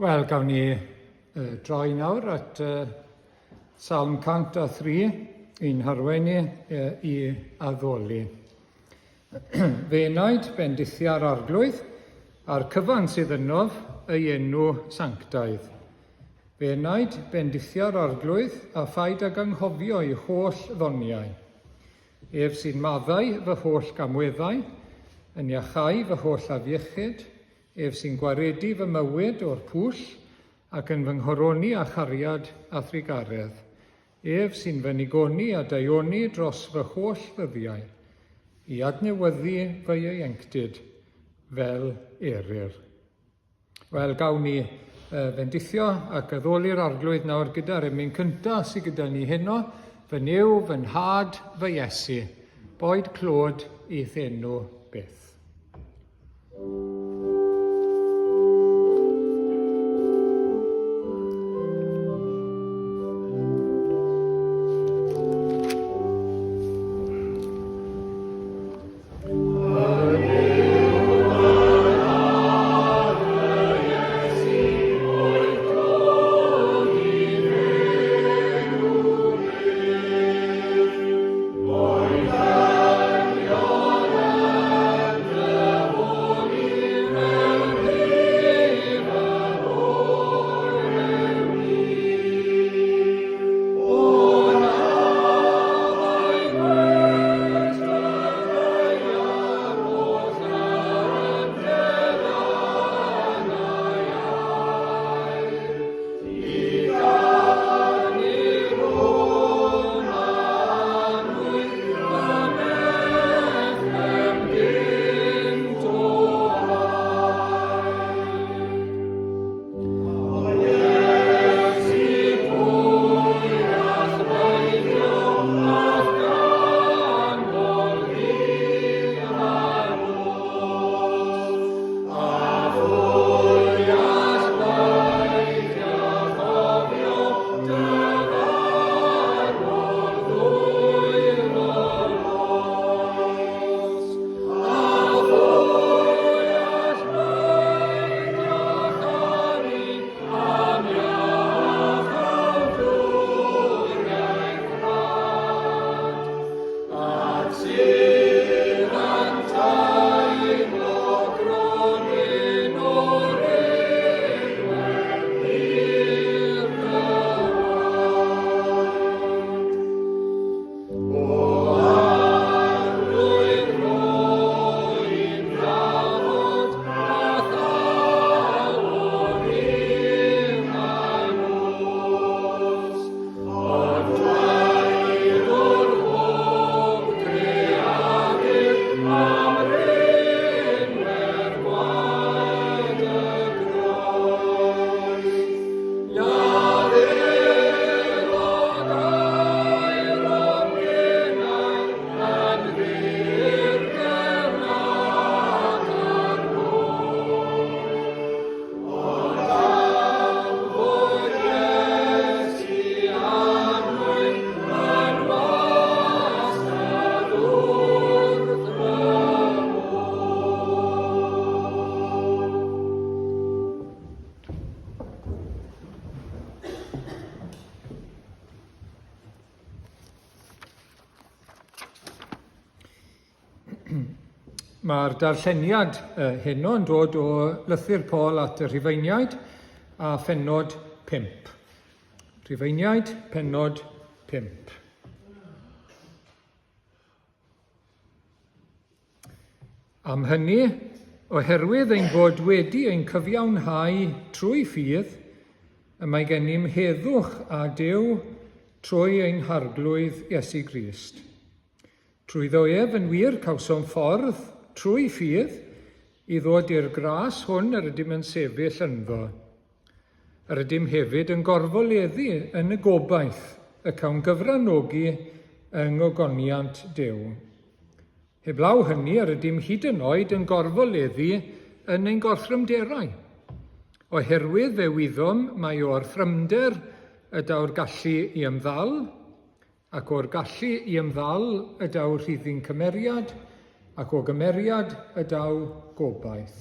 Wel, gawn ni uh, droi nawr at uh, Salm 103 i'n harwain ni uh, i addoli. Fe enaid bendithia'r arglwydd a'r cyfan sydd ynof ei enw sanctaidd. Fe enaid bendithia'r arglwydd a phaid ag anghofio ei holl ddoniau. Ef sy'n maddau fy holl gamweddau, yn iachau fy holl afiechyd, Ef sy'n gwaredu fy mywyd o'r pwll ac yn fy nghoroni â chariad a thrugaredd. Ef sy'n fy nigoni a daioni dros fy holl ddyddiau, i adnewyddu fy ieuenctid fel eryr. Wel, gawn ni fendithio ac addoli'r Arglwydd nawr gyda'r emyn cyntaf sydd gyda ni heno, Fy Nuw, fy Nhad, fy Iesu, boed clod i'th enw byth. Mae'r darlleniad heno yn dod o lythyr Paul at y Rhufeiniaid a phennod 5. Rhufeiniaid, pennod 5. Am hynny, oherwydd ein bod wedi ein cyfiawnhau trwy ffydd, y mae gennym heddwch â Duw trwy ein Harglwydd Iesu Grist. Trwyddo ef, yn wir, cawsom ffordd, trwy ffydd, i ddod i'r gras hwn yr ydym yn sefyll ynddo. Yr ydym hefyd yn gorfoleddu yn y gobaith y cawn gyfranogi yng ngogoniant Duw. Heblaw hynny, yr ydym hyd yn oed yn gorfoleddu yn ein gorthrymderau. Oherwydd fe wyddom mai o'r thrymder y daw'r gallu i ymddal, ac o'r gallu i ymddal y daw rhifyn cymeriad, ac o gymeriad y daw gobaith.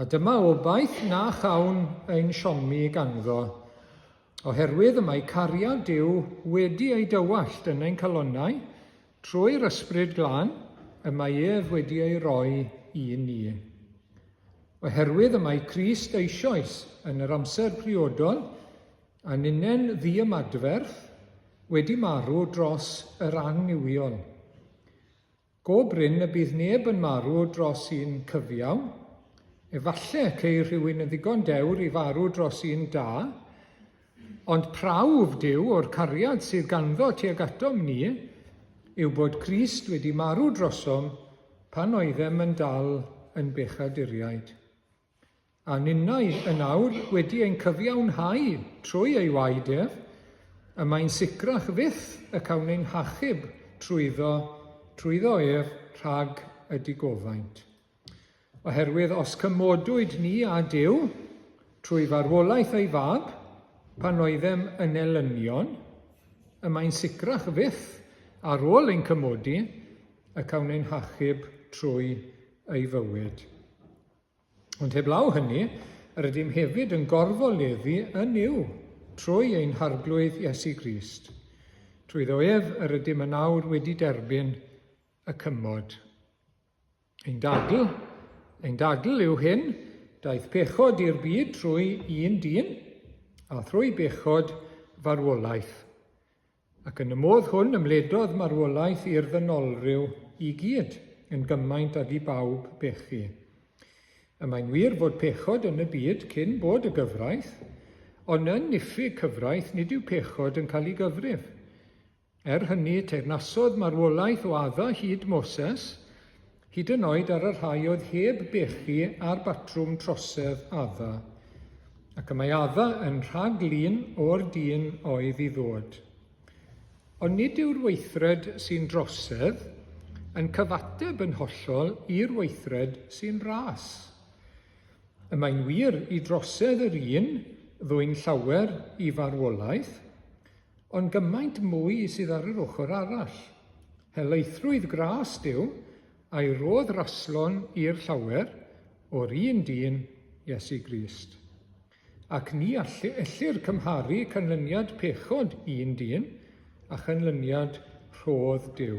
A dyma obaith na chawn ein siomi ganddo, oherwydd y mae cariad Duw wedi ei dywallt yn ein calonnau trwy'r Ysbryd Glân y mae ef wedi ei roi i ni. Oherwydd y mae Crist eisoes yn yr amser priodol, a ninnen ddiymadferth, wedi marw dros yr annuwiol. Go brin y bydd neb yn marw dros un cyfiawn. Efalle ceir rhywun yn ddigon dewr i farw dros un da, ond prawf Duw o'r cariad sydd ganddo tuag atom ni yw bod Crist wedi marw drosom pan oeddem yn dal yn bechaduriaid. A ninnau yn awr wedi ein cyfiawnhau trwy ei waed ef, y mae'n sicrach fyth y cawn ein hachub trwyddo, trwyddo ef rhag y digofaint. Oherwydd os cymodwyd ni â Duw trwy farwolaeth ei Fab, pan oeddem yn elynion, y mae'n sicrach fyth ar ôl ein cymodi y cawn ein hachub trwy ei fywyd. Ond heblaw hynny, yr ydym hefyd yn gorfoleddu yn Nuw trwy ein Harglwydd Iesu Grist. Trwyddo ef yr ydym yn awr wedi derbyn y cymod. Ein dadl, ein dadl yw hyn, daeth pechod i'r byd trwy un dyn, a thrwy bechod farwolaeth. Ac yn y modd hwn ymledodd marwolaeth i'r ddynolryw i gyd, yn gymaint ag i bawb bechu. Y mae'n wir fod pechod yn y byd cyn bod y gyfraith, ond yn niffyg cyfraith nid yw pechod yn cael ei gyfrif. Er hynny, teyrnasodd marwolaeth o Adda hyd Moses, hyd yn oed ar y rhai oedd heb bechu ar batrwm trosedd Adda. Ac y mae Adda yn rhag-lun o'r dyn oedd i ddod. Ond nid yw'r weithred sy'n drosedd yn cyfateb yn hollol i'r weithred sy'n ras. Y mae'n wir i drosedd yr un ddwyn llawer i farwolaeth, Ond gymaint mwy sydd ar yr ochr arall. Helaethrwydd gras Duw, a'i rodd raslon i'r llawer, o'r un dyn, Iesu Grist. Ac ni ellir cymharu canlyniad pechod un dyn â chanlyniad rhodd Duw.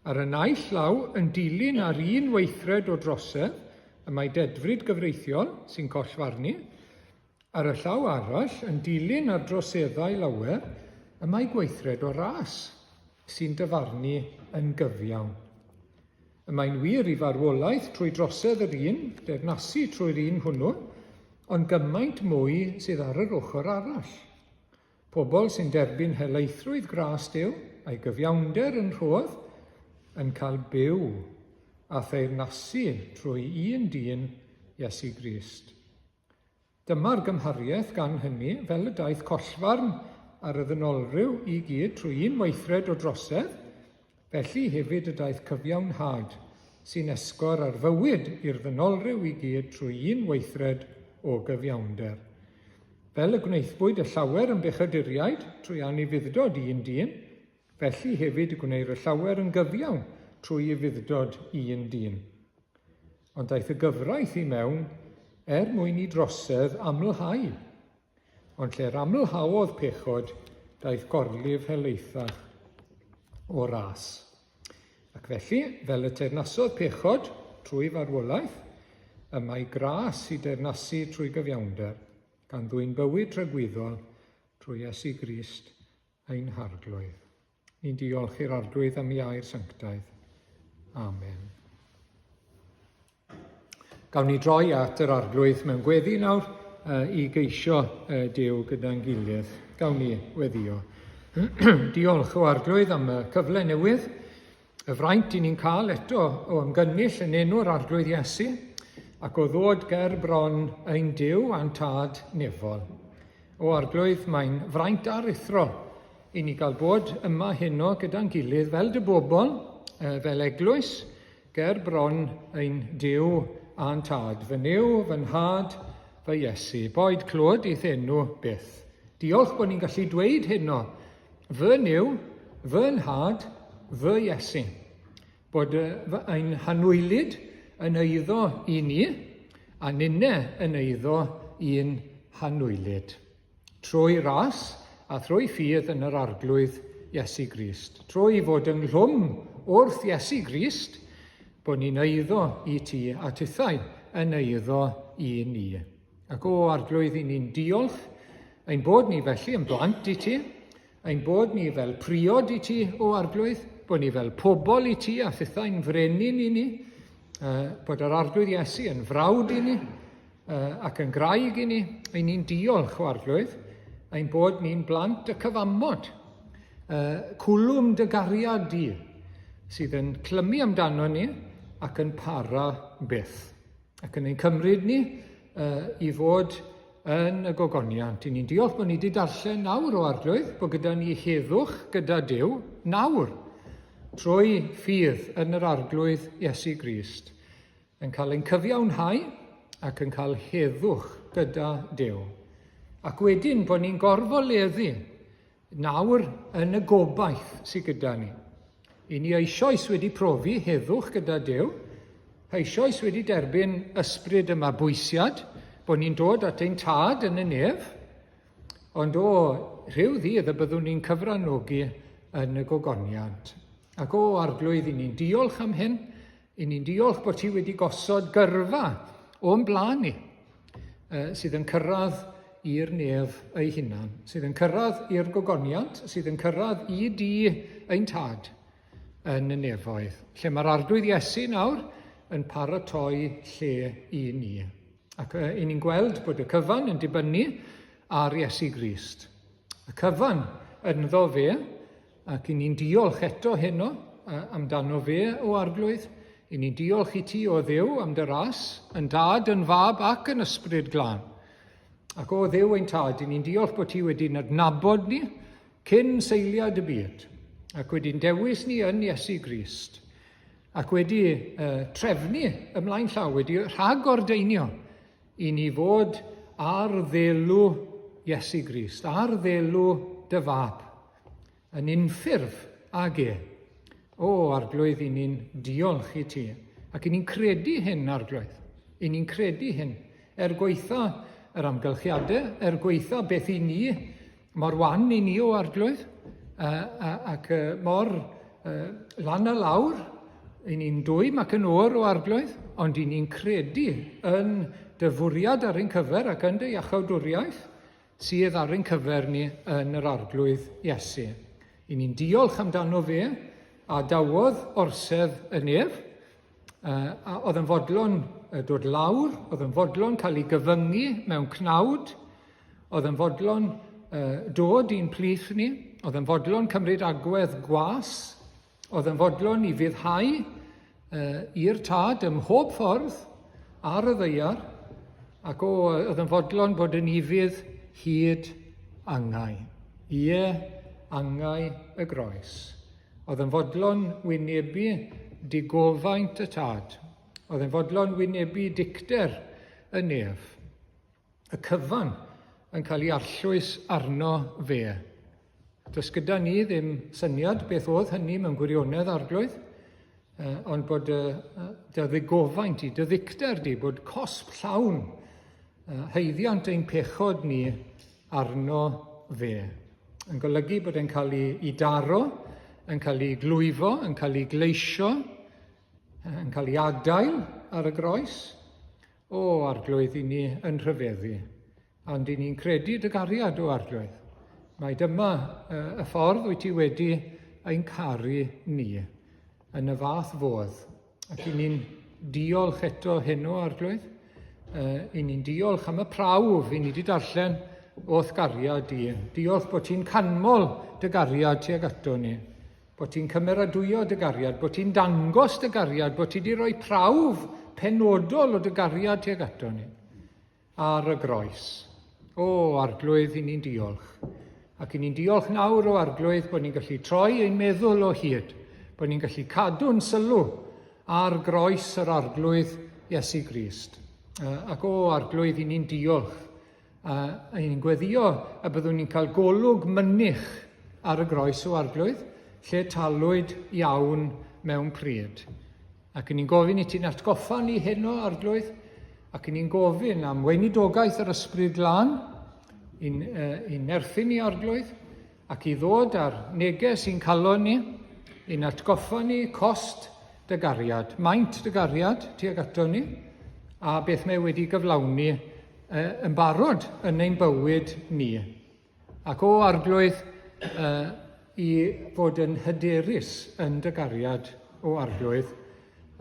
Ar y naill law, yn dilyn ar un weithred o drosedd, y mae dedfryd gyfreithiol sy'n collfarnu, Ar y llaw arall, yn dilyn ar droseddau lawer, y mae gweithred o ras sy'n dyfarnu yn gyfiawn. Y mae'n wir i farwolaeth trwy drosedd yr un, deyrnasu trwy'r un hwnnw, ond gymaint mwy sydd ar yr ochr arall. Pobl sy'n derbyn helaethrwydd gras Duw a'i gyfiawnder yn rhodd, yn cael byw a theyrnasu trwy un dyn, Iesu Grist. Dyma'r gymhariaeth gan hynny, fel y daeth collfarn ar y ddynolryw i gyd trwy un weithred o drosedd, felly hefyd y daeth cyfiawnhad sy'n esgor ar fywyd i'r ddynolryw i gyd trwy un weithred o gyfiawnder. Fel y gwnaethpwyd y llawer yn bechaduriaid trwy anufudd-dod un dyn, felly hefyd y gwneir y llawer yn gyfiawn trwy ufudd-dod un dyn. Ond daeth y gyfraith i mewn er mwyn i drosedd amlhau. Ond lle'r amlhaodd pechod, daeth gorlif helaethach o ras. Ac felly, fel y teyrnasodd pechod trwy farwolaeth, y mae gras i deyrnasu trwy gyfiawnder, gan ddwyn bywyd tragwyddol trwy Iesu Grist ein Harglwydd. Ni'n diolch i'r Arglwydd am ei air sanctaidd. Amen. Gawn ni droi at yr Arglwydd mewn gweddi nawr uh, i geisio uh, Duw gyda'n gilydd. Gawn ni weddio. Diolch o Arglwydd am y cyfle newydd, y fraint i ni'n cael eto o ymgynnull yn enw'r Arglwydd Iesu ac o ddod ger bron ein Duw a'n Tad nefol. O Arglwydd, mae'n fraint aruthrol i ni gael bod yma heno gyda'n gilydd fel dy bobl, fel eglwys, ger bron ein Duw a'n Tad. Fy Nuw, fy Nhad, fy Iesu. Boed clod i'th enw byth. Diolch bod ni'n gallu dweud heno, fy Nuw, fy Nhad, fy Iesu. Bod ein hanwylyd yn eiddo i ni, a ninne yn eiddo i'n hanwylyd. Trwy ras a thrwy ffydd yn yr Arglwydd Iesu Grist. Trwy fod ynghlwm wrth Iesu Grist, bod ni'n eiddo i ti a tithau yn eiddo i ni. Ac o Arglwydd, i ni'n diolch ein bod ni felly yn blant i ti, ein bod ni fel priod i ti, o Arglwydd, bod ni fel pobl i ti a thithau'n frenin i ni, bod yr Arglwydd Iesu yn frawd i ni ac yn graig i ni, ein ni'n diolch, o Arglwydd, ein bod ni'n blant y cyfamod. Cwlwm dy gariad di, sydd yn clymu amdano ni ac yn para byth. Ac yn ein cymryd ni i fod yn y gogoniant. I ni'n diolch bod ni wedi darllen nawr o Arglwydd, bod gyda ni heddwch gyda Duw nawr, trwy ffydd yn yr Arglwydd Iesu Grist, yn cael ein cyfiawnhau ac yn cael heddwch gyda Duw. Ac wedyn bod ni'n gorfoleddu Nawr, yn y gobaith sydd gyda ni. I ni eisoes wedi profi heddwch gyda Duw, eisoes wedi derbyn ysbryd y mabwysiad, bod ni'n dod at ein tad yn y nef, ond o rhyw ddydd y byddwn ni'n cyfranogi yn y gogoniant. Ac o Arglwydd, i ni'n diolch am hyn, i ni'n diolch bod ti wedi gosod gyrfa o'n blaen ni, sydd yn cyrraedd i'r nef ei hunan, sydd yn cyrraedd i'r gogoniant, sydd yn cyrraedd i di ein tad yn y nefoedd, lle mae'r Arglwydd Iesu nawr yn paratoi lle i ni. Ac i ni'n gweld bod y cyfan yn dibynnu ar Iesu Grist. Y cyfan ynddo fe, Ac i ni'n diolch eto heno amdano fe, o Arglwydd. I ni'n diolch i ti, o Dduw, am dy ras, yn Dad, yn Fab ac yn Ysbryd Glân. Ac o Dduw ein Tad, i ni'n diolch bod ti wedi'n adnabod ni cyn seiliad y byd, ac wedi'n dewis ni yn Iesu Grist, ac wedi uh, trefnu ymlaen llaw, wedi rhagordeinio i ni fod ar ddelw Iesu Grist, ar ddelw dy Fab, Yn unffurf ag e. O, Arglwydd, i ni'n diolch i ti. Ac i ni'n credu hyn, Arglwydd. I ni'n credu hyn. Er gweitha yr amgylchiadau, er gweitha beth i ni, mor wan i ni o Arglwydd, ac mor lan a lawr, i ni'n dwym ac yn oer o Arglwydd, ond i ni'n credu yn dy fwriad ar ein cyfer ac yn dy iachawdwriaeth, sydd ar ein cyfer ni yn yr Arglwydd Iesu. I ni'n diolch amdano fe, a dawodd orsedd y nef, a oedd yn fodlon dod lawr, oedd yn fodlon cael ei gyfyngu mewn cnawd, oedd yn fodlon dod i'n plith ni, oedd yn fodlon cymryd agwedd gwas, Oedd yn fodlon i fuddhau i'r Tad ym mhob ffordd ar y ddaear, ac o, oedd yn fodlon bod yn ufudd hyd angau. Ie, angau y groes. Oedd yn fodlon wynebu digofaint y Tad. Oedd yn fodlon wynebu dicter y nef. Y cyfan yn cael ei arllwys arno fe. Does gyda ni ddim syniad beth oedd hynny mewn gwirionedd, Arglwydd, ond bod dy, dy ddigofaint i, dy ddicter di, bod cosb llawn haeddiant ein pechod ni arno fe. Yn golygu bod e'n cael ei, ei daro, yn cael ei glwyfo, yn cael ei gleisio, yn cael ei adael ar y groes. O, Arglwydd, i ni yn rhyfeddu, ond i ni'n credu dy gariad, o Arglwydd. Mae dyma y ffordd wyt ti wedi ein caru ni, yn y fath fodd. Ac i ni'n diolch eto heno, Arglwydd. I ni'n diolch am y prawf i ni wedi darllen o'th gariad di. Diolch bod ti'n canmol dy gariad tuag ato ni. Bod ti'n cymeradwyo dy gariad, bod ti'n dangos dy gariad, bod ti wedi rhoi prawf penodol o dy gariad tuag ato ni ar y groes. O, Arglwydd, i ni'n diolch. Ac i ni'n diolch nawr o Arglwydd bod ni'n gallu troi ein meddwl o hyd, bod ni'n gallu cadw'n sylw ar groes yr Arglwydd Iesu Grist. Ac o, Arglwydd, i ni'n diolch A ni'n gweddio y byddwn ni'n cael golwg mynych ar y groes o Arglwydd, lle talwyd iawn mewn pryd. Ac ni'n gofyn i ti'n atgoffa ni heno, Arglwydd, Ac i ni'n gofyn am weinidogaeth yr Ysbryd Glân i'n, i'n nerthu ni, Arglwydd, ac i ddod â'r neges i'n calon ni, i'n atgoffa ni cost dy gariad, maint dy gariad tuag ato ni, a beth mae wedi gyflawni yn barod yn ein bywyd ni. Ac o Arglwydd, uh, i fod yn hyderus yn dy gariad, o Arglwydd,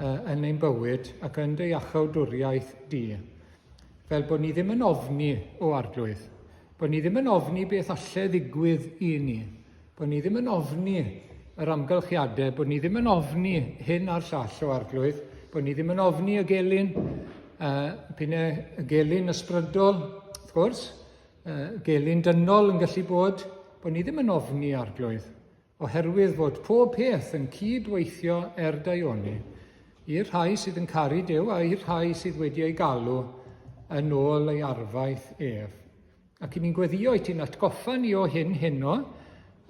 uh, yn ein bywyd ac yn dy iachawdwriaeth di. Fel bod ni ddim yn ofni, o Arglwydd, bod ni ddim yn ofni beth alle ddigwydd i ni, bod ni ddim yn ofni yr amgylchiadau, bod ni ddim yn ofni hyn a'r llall, o Arglwydd, bod ni ddim yn ofni y gelyn, uh, p'un y gelyn ysbrydol, wrth gwrs, uh, gelyn dynol yn gallu bod, bod ni ddim yn ofni Arglwydd, oherwydd fod pob peth yn cyd-weithio er daioni, i'r rhai sydd yn caru Duw a i'r rhai sydd wedi ei galw yn ôl ei arfaeth ef. Ac i ni'n gweddio i ti'n atgoffa ni o hyn heno,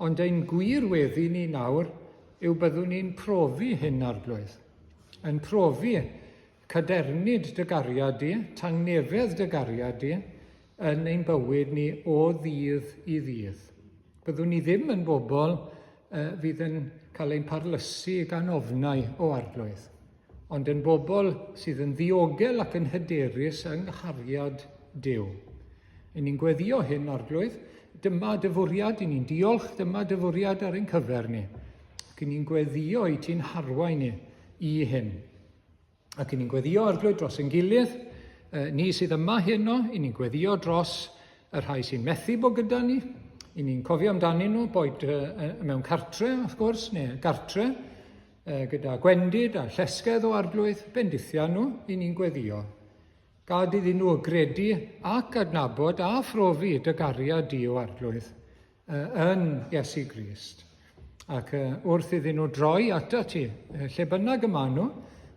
ond ein gwir weddi ni nawr yw byddwn ni'n profi hyn, Arglwydd. Yn profi cadernid dy gariad di, tangnefedd dy gariad di, yn ein bywyd ni o ddydd i ddydd. Byddwn ni ddim yn bobl uh, fydd yn cael ein parlysu gan ofnau o Arglwydd, ond yn bobl sydd yn ddiogel ac yn hyderus yng nghariad Duw. Yn ni'n gweddio hyn, Arglwydd, dyma dy fwriad, i ni'n diolch, dyma dy fwriad ar ein cyfer ni. Ac i ni'n gweddio i ti'n harwain ni i hyn. Ac i ni'n gweddio Arglwydd dros ein gilydd, ni sydd yma heno, i ni'n gweddio dros y rhai sy'n methu bod gyda ni, i ni'n cofio amdanyn nhw, boed mewn cartre, wrth gwrs, neu gartre, gyda gwendid a llesgedd o Arglwydd, bendithia nhw, i ni'n gweddio. Gad iddyn nhw gredu ac adnabod a phrofi dy gariad di o Arglwydd, yn Iesu Grist. Ac wrth iddyn nhw droi atat ti, lle bynnag y maen nhw,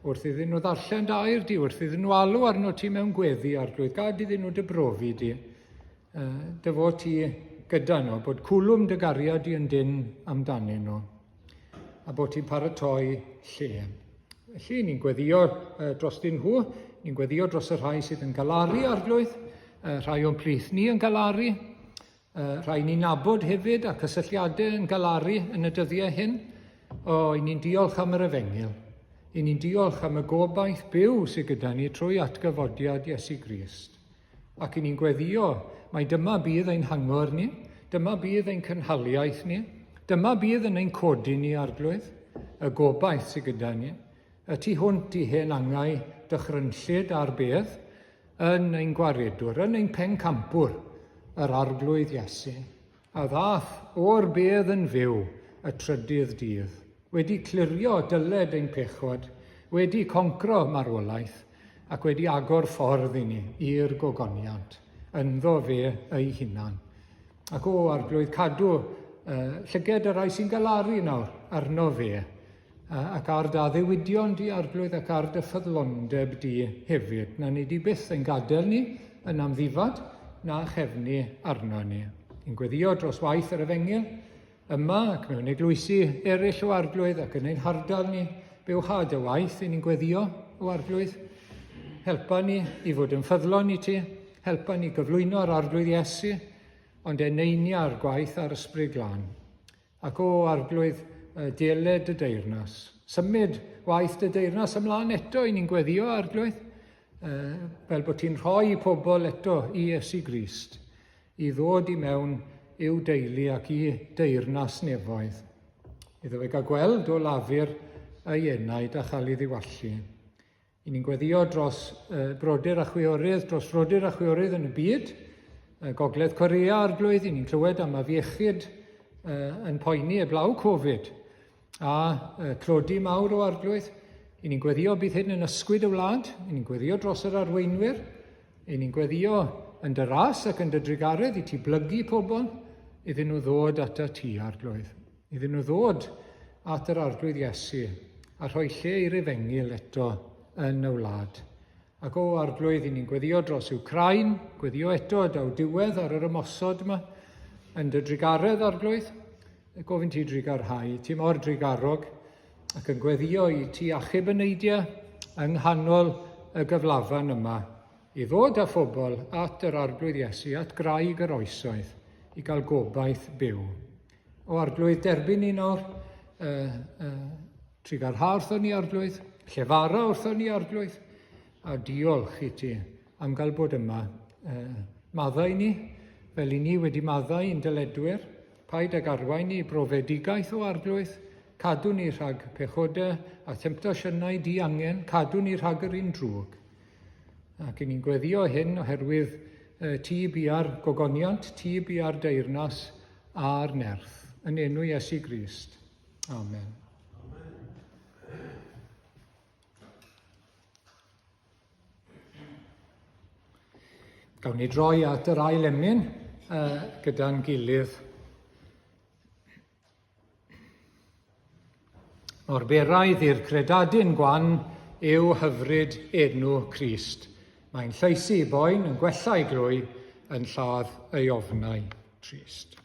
wrth iddyn nhw ddarllen dy air di, wrth iddyn nhw alw arno ti mewn gweddi, Arglwydd, gad iddyn nhw dy brofi di, dy fod ti gyda nhw, bod cwlwm dy gariad di yn dyn amdanyn nhw, a bod ti'n paratoi lle. Felly, ni'n gweddio drostyn nhw, ni'n gweddio dros y rhai sydd yn galaru, Arglwydd, rhai o'n plith ni yn galaru, Rhai ni'n nabod hefyd a cysylltiadau yn galaru yn y dyddiau hyn. O, i ni'n diolch am yr efengyl. I ni'n diolch am y gobaith byw sydd gyda ni trwy atgyfodiad Iesu Grist. Ac i ni'n gweddio mai dyma bydd ein hangor ni, dyma bydd ein cynhaliaeth ni, dyma bydd yn ein codi ni, Arglwydd, y gobaith sydd gyda ni, y tu hwnt i hen angau dychrynllyd a'r bedd, yn ein Gwaredwr, yn ein Pencampwr, yr Arglwydd Iesu, a ddaeth o'r bedd yn fyw y trydydd dydd, wedi clirio dyled ein pechod, wedi concro marwolaeth, ac wedi agor ffordd i ni i'r gogoniant, ynddo fe ei hunan. Ac o, Arglwydd, cadw uh, llyged y rhai sy'n galaru nawr arno fe, ac ar dy addewidion di, Arglwydd, ac ar dy ffyddlondeb di hefyd. Na ni di byth ein gadael ni yn amddifad, na chefnu arno ni. Yn gweddio dros waith yr efengyl yma ac mewn eglwysi eraill o Arglwydd ac yn ein hardal ni, bywha dy waith i ni'n gweddio o Arglwydd. Helpa ni i fod yn ffyddlon i ti, helpa ni gyflwyno'r Arglwydd Iesu, ond eneinia'r gwaith a'r Ysbryd Glân. Ac o, Arglwydd, deled dy deyrnas. Symud waith dy deyrnas ymlaen eto i ni'n gweddio, Arglwydd, fel bod ti'n rhoi pobl eto i Iesu Grist i ddod i mewn i'w deulu ac i deyrnas nefoedd. Iddo fe gael gweld o lafur ei enaid a chael ei ddiwallu. I ni'n gweddio dros brodyr a chwiorydd, dros frodyr a chwiorydd yn y byd, Gogledd Corea Arglwydd, i ni'n clywed am afiechyd yn poeni eblaw Covid a clodi mawr o Arglwydd. I ni'n gweddio bydd hyn yn ysgwyd y wlad, i ni'n gweddio dros yr arweinwyr, i ni'n gweddio yn dy ras ac yn dy drugaredd i ti blygu pobl iddyn nhw ddod ata ti, Arglwydd. Iddyn nhw ddod at yr Arglwydd Iesu a rhoi lle i'r efengyl eto yn y wlad. Ac o Arglwydd, i ni'n gweddio dros Wcráin, gweddio eto y daw diwedd ar yr ymosod yma. Yn dy drugaredd, Arglwydd, gofyn ti drugarhau, ti mor drugarog, ac yn gweddio i ti achub y neidiau yng nghanol y gyflafan yma. i ddod â phobl at yr Arglwydd Iesu, at graig yr oesoedd, i gael gobaith byw. O Arglwydd, derbyn ni nawr, uh, uh, trugarha wrthon ni, Arglwydd, llefara wrthon ni, Arglwydd, a diolch i ti am gael bod yma. Uh, maddau ni, fel i ni wedi maddau i'n dyledwyr, paid ag arwain ni i brofedigaeth o Arglwydd, cadw ni rhag pechodau a themtasiynau diangen, cadw ni rhag yr un drwg. Ac i ni'n gweddio hyn oherwydd ti bia'r gogoniant, ti bia'r deyrnas a'r nerth. Yn enw Iesu Grist. Amen. Gawn ni droi at yr ail emyn uh, gyda'n gilydd. Mor beraidd i'r credadun gwan yw hyfryd enw Crist. Mae'n llaesu i boen, yn gwella ei glwy, yn lladd ei ofnau trist.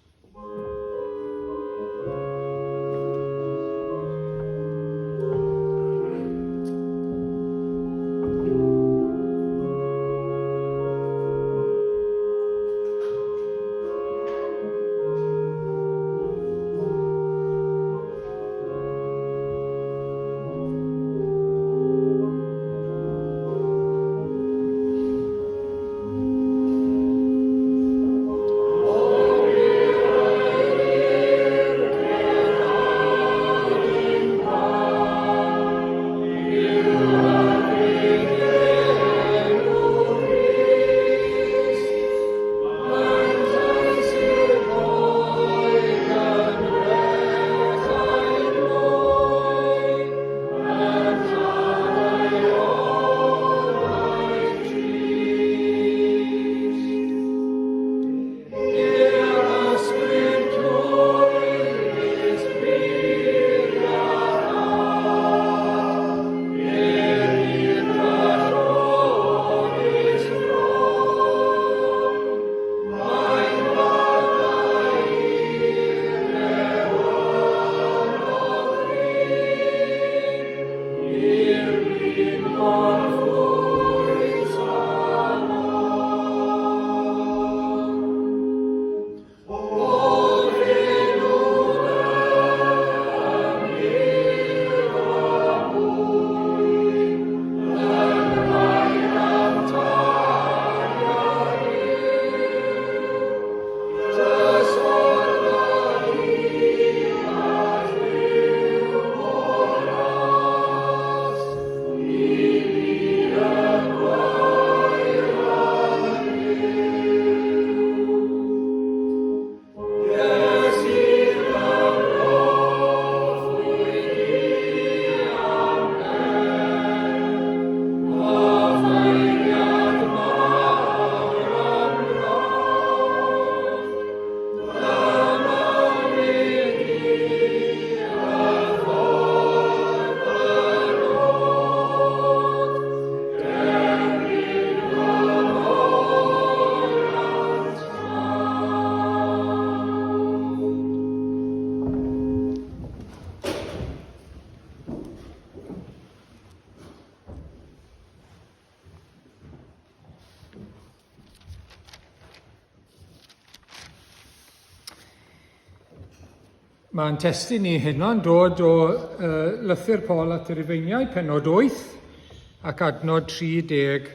Mae'n testun ni heno yn dod o uh, lythyr Paul at y Rufeiniaid, penod 8 ac adnod 32.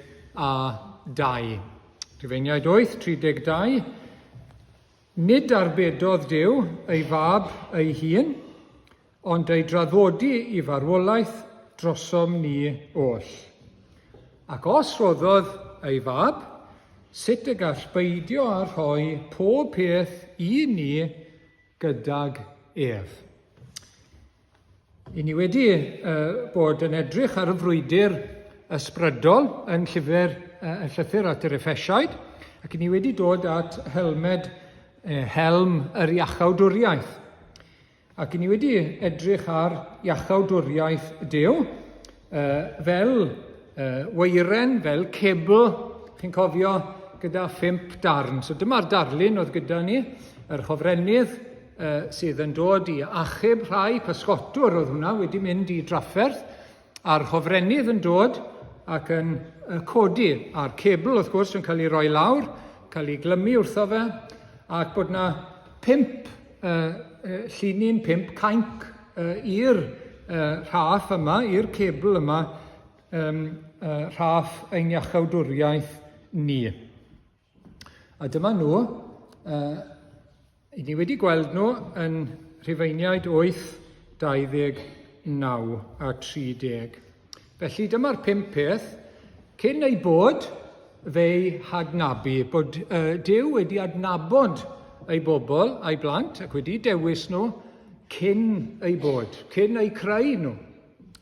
Rufeiniaid 8, 32. Nid arbedodd Duw ei fab ei hun, ond ei draddodi i farwolaeth drosom ni oll. Ac os rhoddodd ei fab, sut y gall beidio â rhoi pob peth i ni gydag ef? I ni wedi uh, bod yn edrych ar y frwydr ysbrydol yn llyfr, uh, y llythyr at yr Effesiaid, ac i ni wedi dod at helmed, uh, helm yr iachawdwriaeth. Ac i ni wedi edrych ar iachawdwriaeth Duw uh, fel uh, weiren, fel cebl, chi'n cofio, gyda phump darn. So dyma'r darlun oedd gyda ni, yr hofrennydd sydd yn dod i achub rhai, pysgotwr oedd hwnna, wedi mynd i drafferth, a'r hofrennydd yn dod ac yn codi, a'r cebl wrth gwrs yn cael ei roi lawr, cael ei glymu wrtho fe, ac bod na pump llinyn, pump cainc i'r rhaff yma, i'r cebl yma, rhaff ein iachawdwriaeth ni. A dyma nhw, ni wedi gweld nhw yn Rhufeiniaid 8, 29 a 30. Felly dyma'r pump peth, cyn ei bod fe'i hadnabu, bod uh, Duw wedi adnabod ei bobl a'i blant ac wedi dewis nhw cyn ei bod, cyn eu creu nhw,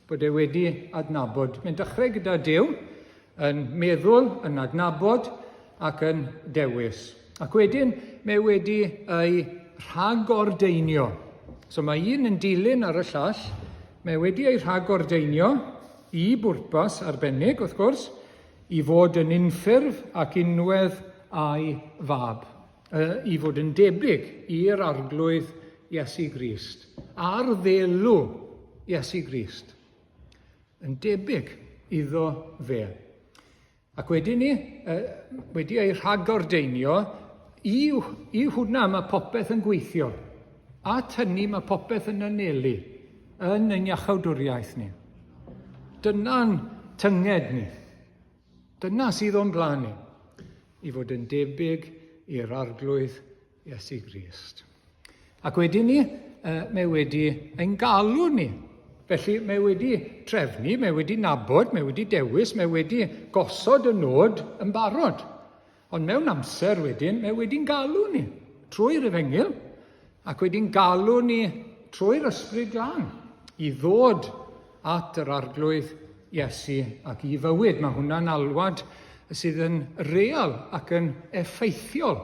bod e wedi adnabod. Mae'n dechrau gyda Duw, yn meddwl, yn adnabod ac yn dewis. Ac wedyn mae wedi ei rhagordeinio. So mae un yn dilyn ar y llall, mae wedi ei rhagordeinio i bwrpas arbennig, wrth gwrs, i fod yn unffurf ac unwedd a'i fab, i fod yn debyg i'r Arglwydd Iesu Grist, ar ddelw Iesu Grist. Yn debyg iddo fe. Ac wedyn ni, wedi ei rhagordeinio, i, i hwnna mae popeth yn gweithio. At hynny mae popeth yn anelu, yn ein iachawdwriaeth ni. Dyna'n tynged ni. Dyna sydd o'n blaen ni. I fod yn debyg i'r Arglwydd Iesu Grist. Ac wedyn ni, mae wedi ein galw ni. Felly mae wedi trefnu, mae wedi nabod, mae wedi dewis, mae wedi gosod y nod yn barod. Ond mewn amser wedyn, mae wedi'n galw ni trwy'r efengyl ac wedi'n galw ni trwy'r Ysbryd Glân i ddod at yr Arglwydd Iesu ac i fywyd. Mae hwnna'n alwad sydd yn real ac yn effeithiol.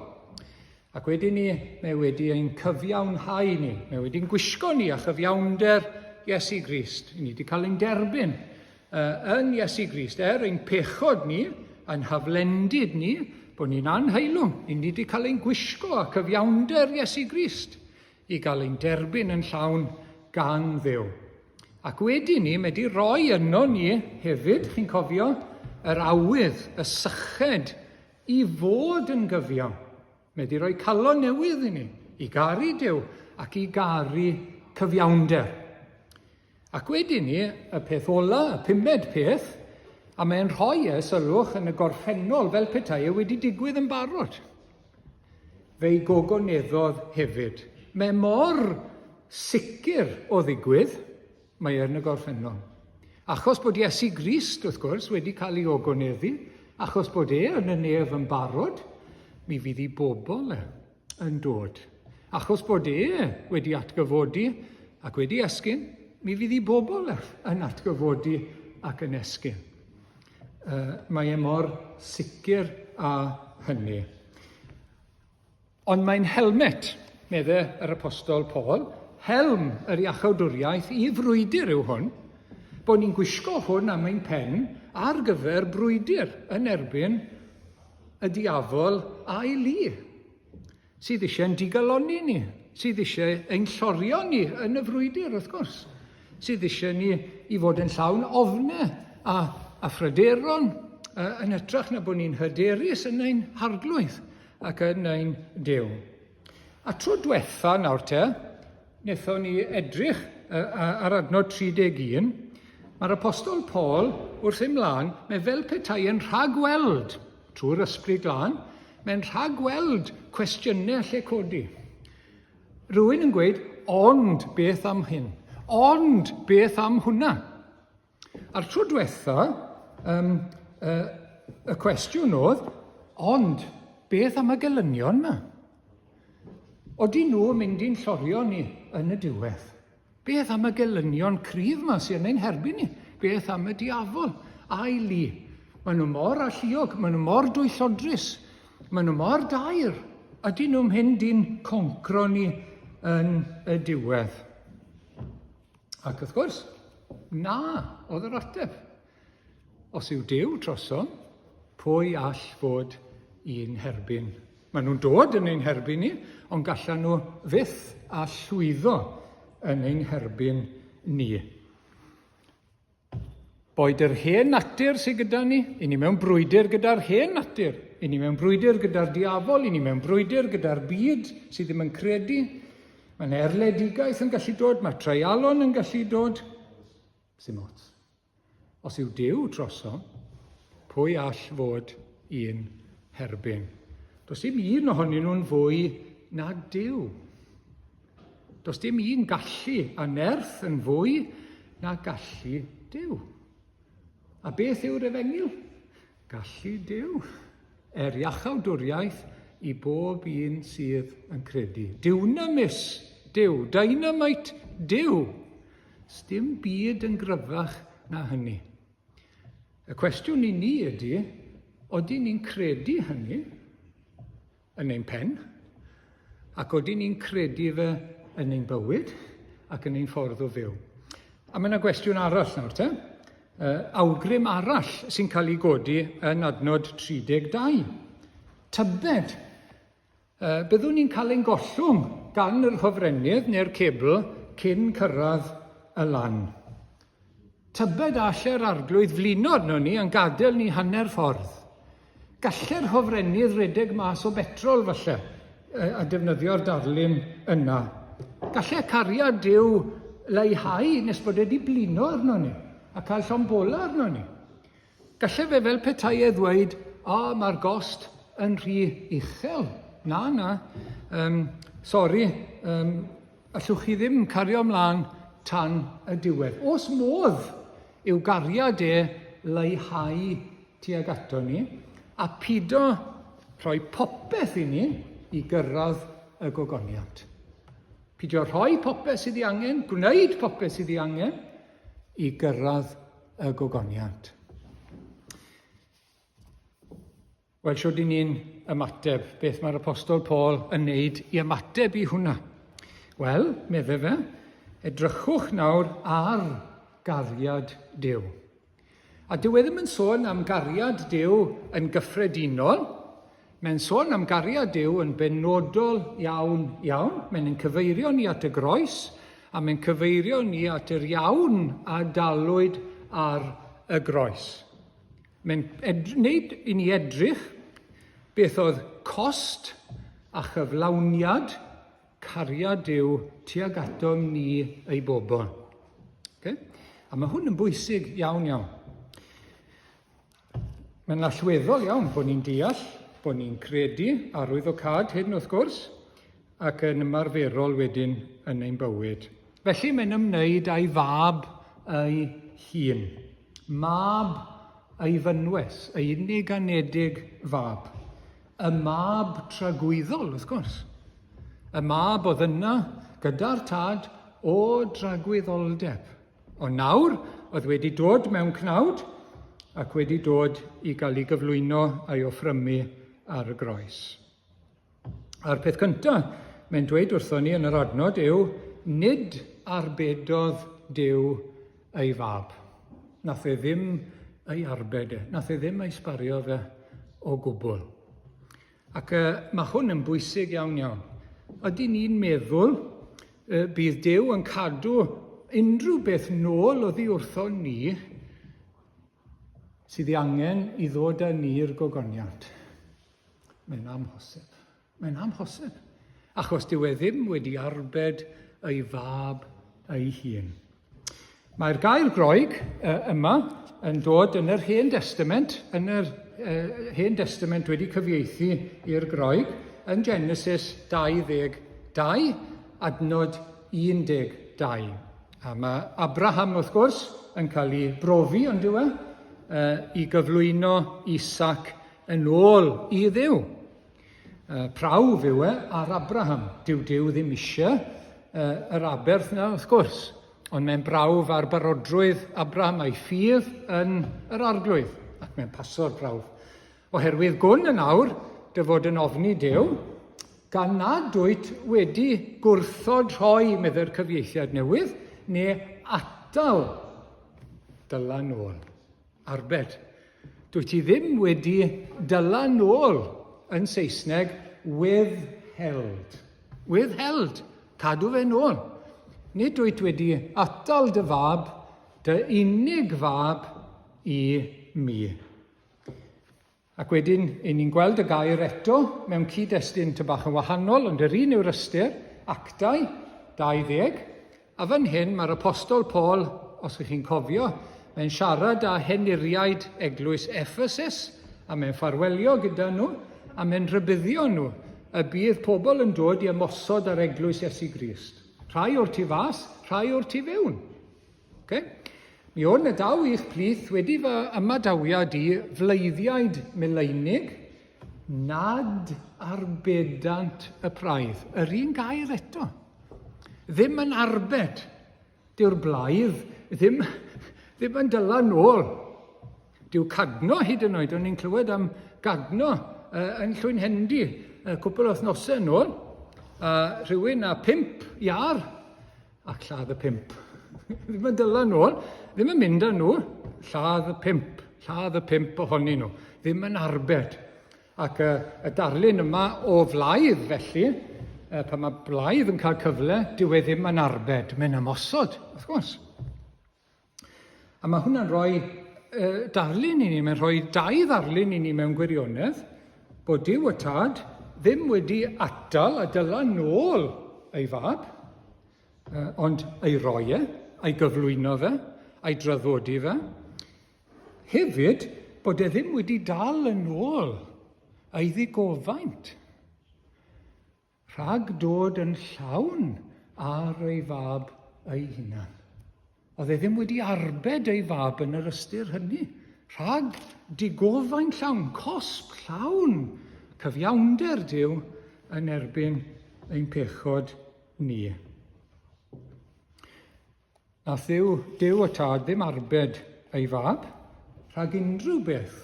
Ac wedyn ni, mae wedi ein cyfiawnhau ni. Mae wedi'n gwisgo ni â chyfiawnder Iesu Grist. Ni wedi cael ein derbyn uh, yn Iesu Grist, er ein pechod ni, ein haflendid ni, bod ni'n anheilwng. Ni wedi cael ein gwisgo â cyfiawnder Iesu Grist i gael ein derbyn yn llawn gan Dduw. Ac wedyn ni, mae wedi rhoi yno ni hefyd, chi'n cofio, yr awydd, y syched I fod yn gyfiawn. Mae wedi rhoi calon newydd i ni, i garu Duw ac i garu cyfiawnder. Ac wedyn ni, y peth ola, y pumed peth, a mae'n rhoi e, sylwch, yn y gorffennol fel petai e wedi digwydd yn barod. Fe'i gogoneddodd hefyd. Mae mor sicr o ddigwydd, Mae yn y gorffennol. Achos bod Iesu Grist, wrth gwrs, wedi cael ei ogoneddu, achos bod e yn y nef yn barod, mi fydd i bobl e yn dod. Achos bod e wedi atgyfodi ac wedi esgyn, mi fydd i bobl e yn atgyfodi ac yn esgyn. Uh, mae e mor sicr â hynny. Ond mae'n helmet, medde yr Apostol Paul, helm yr iachawdwriaeth i frwydr yw hwn, bod ni'n gwisgo hwn am ein pen ar gyfer brwydr yn erbyn y diafol a'i lu, sydd eisiau'n digalonni ni, sydd eisiau ein llorio ni yn y frwydr, wrth gwrs, sydd eisiau ni i fod yn llawn ofne a, a phryderon yn hytrach na bod ni'n hyderus yn ein harglwydd ac yn ein Duw. A tro diwetha nawr te, wnaethon ni edrych ar adnod 31, mae'r Apostol Paul wrth ei mlaen, mae fel petai yn rhagweld, trwy'r Ysbryd Glân, mae'n rhagweld cwestiynau lle codi. Rwy'n yn gweud, ond beth am hyn? Ond beth am hwnna? A'r tro diwetha, um, uh, y cwestiwn oedd, ond beth am y gelynion yma? Oedden nhw yn mynd i'n llorio ni yn y diwedd? Beth am y gelynion cryf yma sy'n ein herbyn ni? Beth am y diafol a'i lu? Maen nhw mor alluog, maen nhw mor dwyllodrus, maen nhw mor dair. Ydyn nhw'n mynd i'n concro ni yn y diwedd? Ac wrth gwrs, na oedd yr ateb. Os yw Duw trosom, pwy all fod i'n herbyn? Maen nhw'n dod yn ein herbyn ni, ond gallan nhw fyth a llwyddo yn ein herbyn ni. Boed yr hen natur sydd gyda ni, i ni mewn brwydr gyda'r hen natur, i ni mewn brwydr gyda'r diafol, i ni mewn brwydr gyda'r byd sydd ddim yn credu. Mae'n erledigaeth yn gallu dod, mae treialon yn gallu dod. Sim ots. Os yw Duw drosom, pwy all fod un herbyn? Does dim un ohonyn nhw'n fwy na Duw. Does dim un gallu a nerth yn fwy na gallu Duw. A beth yw'r efengyl? Gallu Duw. Er iachawdwriaeth i bob un sydd yn credu. Dunamis Duw, dynamite Duw. Sdim byd yn gryfach na hynny. Y cwestiwn i ni ydy, odyn ni'n credu hynny? yn ein pen, ac odyn ni'n credu fe yn ein bywyd ac yn ein ffordd o fyw. A mae yna gwestiwn arall nawr te. Awgrym arall sy'n cael ei godi yn adnod 32. Tybed, byddwn ni'n cael ein gollwng gan yr hofrennydd neu'r cebl cyn cyrraedd y lan. Tybed a alle'r Arglwydd flino arnon ni a'n gadael ni hanner ffordd? Galle'r hofrennydd redeg mas o betrol, falle, a defnyddio'r darlun yna. Galle cariad Duw leihau nes bod e wedi blino arnon ni a cael llond bola arnon ni. Galle fe fel petai e ddweud, o, mae'r gost yn rhy uchel. Na, na, um, sori, um, Allwch chi ddim cario ymlaen tan y diwedd. Oes modd i'w gariad e leihau tuag ato ni a pido rhoi popeth i ni i gyrraedd y gogoniant. Pidio rhoi popeth sydd ei angen, gwneud popeth sydd ei angen i gyrraedd y gogoniant. Wel, shwd i ni'n ymateb? Beth mae'r Apostol Paul yn neud i ymateb i hwnna? Wel, medde fe, edrychwch nawr ar gariad Duw. A dyw e ddim yn sôn am gariad Duw yn gyffredinol, mae'n sôn am gariad Duw yn benodol iawn iawn. Mae'n yn cyfeirio ni at y groes, a mae'n cyfeirio ni at yr iawn a dalwyd ar y groes. Mae'n wneud i ni edrych beth oedd cost a chyflawniad cariad Duw tuag atom ni ei bobl. Okay? A mae hwn yn bwysig iawn iawn. Mae'n allweddol iawn bod ni'n deall, bod ni'n credu arwyddocâd hyn wrth gwrs, ac yn ymarferol wedyn yn ein bywyd. Felly mae'n ymwneud â'i fab ei hun. Mab ei fynwes, ei unig anedig fab. Y mab tragwyddol, wrth gwrs. Y mab oedd yna gyda'r tad o dragwyddoldeb. Ond nawr oedd wedi dod mewn cnawd ac wedi dod i gael ei gyflwyno a'i offrymu ar y groes. A'r peth cyntaf mae'n dweud wrthon ni yn yr adnod yw, nid arbedodd Duw ei fab. Nath e ddim ei arbed e, nath e ddim ei sbario fe o gwbl. Ac uh, mae hwn yn bwysig iawn iawn. Ydy ni'n meddwl uh, bydd Duw yn cadw unrhyw beth nôl oddi wrthon ni sydd ei angen i ddod â ni i'r gogoniant? Mae'n amhosib. Mae'n amhosib. Achos dyw e ddim wedi arbed ei fab ei hun. Mae'r gair Groeg yma yn dod yn yr Hen Destament, yn yr Hen Destament wedi cyfieithu i'r Groeg, yn Genesis 22, adnod 12. A mae Abraham, wrth gwrs, yn cael ei brofi, ond yw e, i gyflwyno Isaac Yn ôl i Dduw. Prawf yw e ar Abraham. Dyw Duw ddim eisiau yr aberth na, wrth gwrs. Ond mae'n brawf ar barodrwydd Abraham a'i ffydd yn yr arglwydd. Ac mae'n paso'r prawf. Oherwydd gwn yn awr dy fod yn ofni Duw, gan nad wyt wedi gwrthod rhoi, meddai'r cyfieithiad newydd, neu atal dyla nôl. Arbed. Dwyt ti ddim wedi dyla nôl yn Saesneg withheld. Withheld. Cadw fe nôl. Nid wyt wedi atal dy fab, dy unig fab, i mi. Ac wedyn, i ni'n gweld y gair eto mewn cyd-destun ty bach yn wahanol, ond yr un yw'r ystyr, Actau 20. A fan hyn mae'r Apostol Paul, os ych chi'n cofio, mae'n siarad â henuriaid eglwys Ephesus, a mae'n ffarwelio gyda nhw, a mae'n rhybuddio nhw y bydd pobl yn dod i ymosod ar eglwys Iesu Grist. Rhai o'r tu fas, rhai o'r tu fewn. Okay? Mi wn y daw i'ch plith wedi fy ymadawiad i fleiddiaid mileinig nad arbedant y praidd. Yr un gair eto. Ddim yn arbed. Dyw'r blaidd ddim, ddim yn dyla nôl. Dyw cadno hyd yn oed, o'n i'n clywed am gadno uh, yn Llwynhendy uh, cwpl o wythnosau yn ôl. Uh, rhywun a pimp iar Ac lladd y pimp. Ddim yn dyla nôl, ddim yn mynd â nhw, lladd y pimp, lladd y pimp ohonyn nhw. Ddim yn arbed. Ac y, y darlun yma o flaidd, felly, pan mae blaidd yn cael cyfle, dyw e ddim yn arbed, mae'n ymosod, wrth gwrs. A mae hwnna'n rhoi uh, darlun i ni, mae'n rhoi dau ddarlun i ni mewn gwirionedd, bod Duw y Tad ddim wedi atal a dyla nôl ei fab, uh, ond ei roi e, ei gyflwyno fe, ei draddodi fe. Hefyd, bod e ddim wedi dal yn ôl ei ddigofaint. Rhag dod yn llawn ar ei fab ei hunan. Oedd e ddim wedi arbed ei fab yn yr ystyr hynny. Rhag digofain llawn, cosb llawn, cyfiawnder Duw yn erbyn ein pechod ni. Nath Dduw, Duw y Tad ddim arbed ei fab rhag unrhyw beth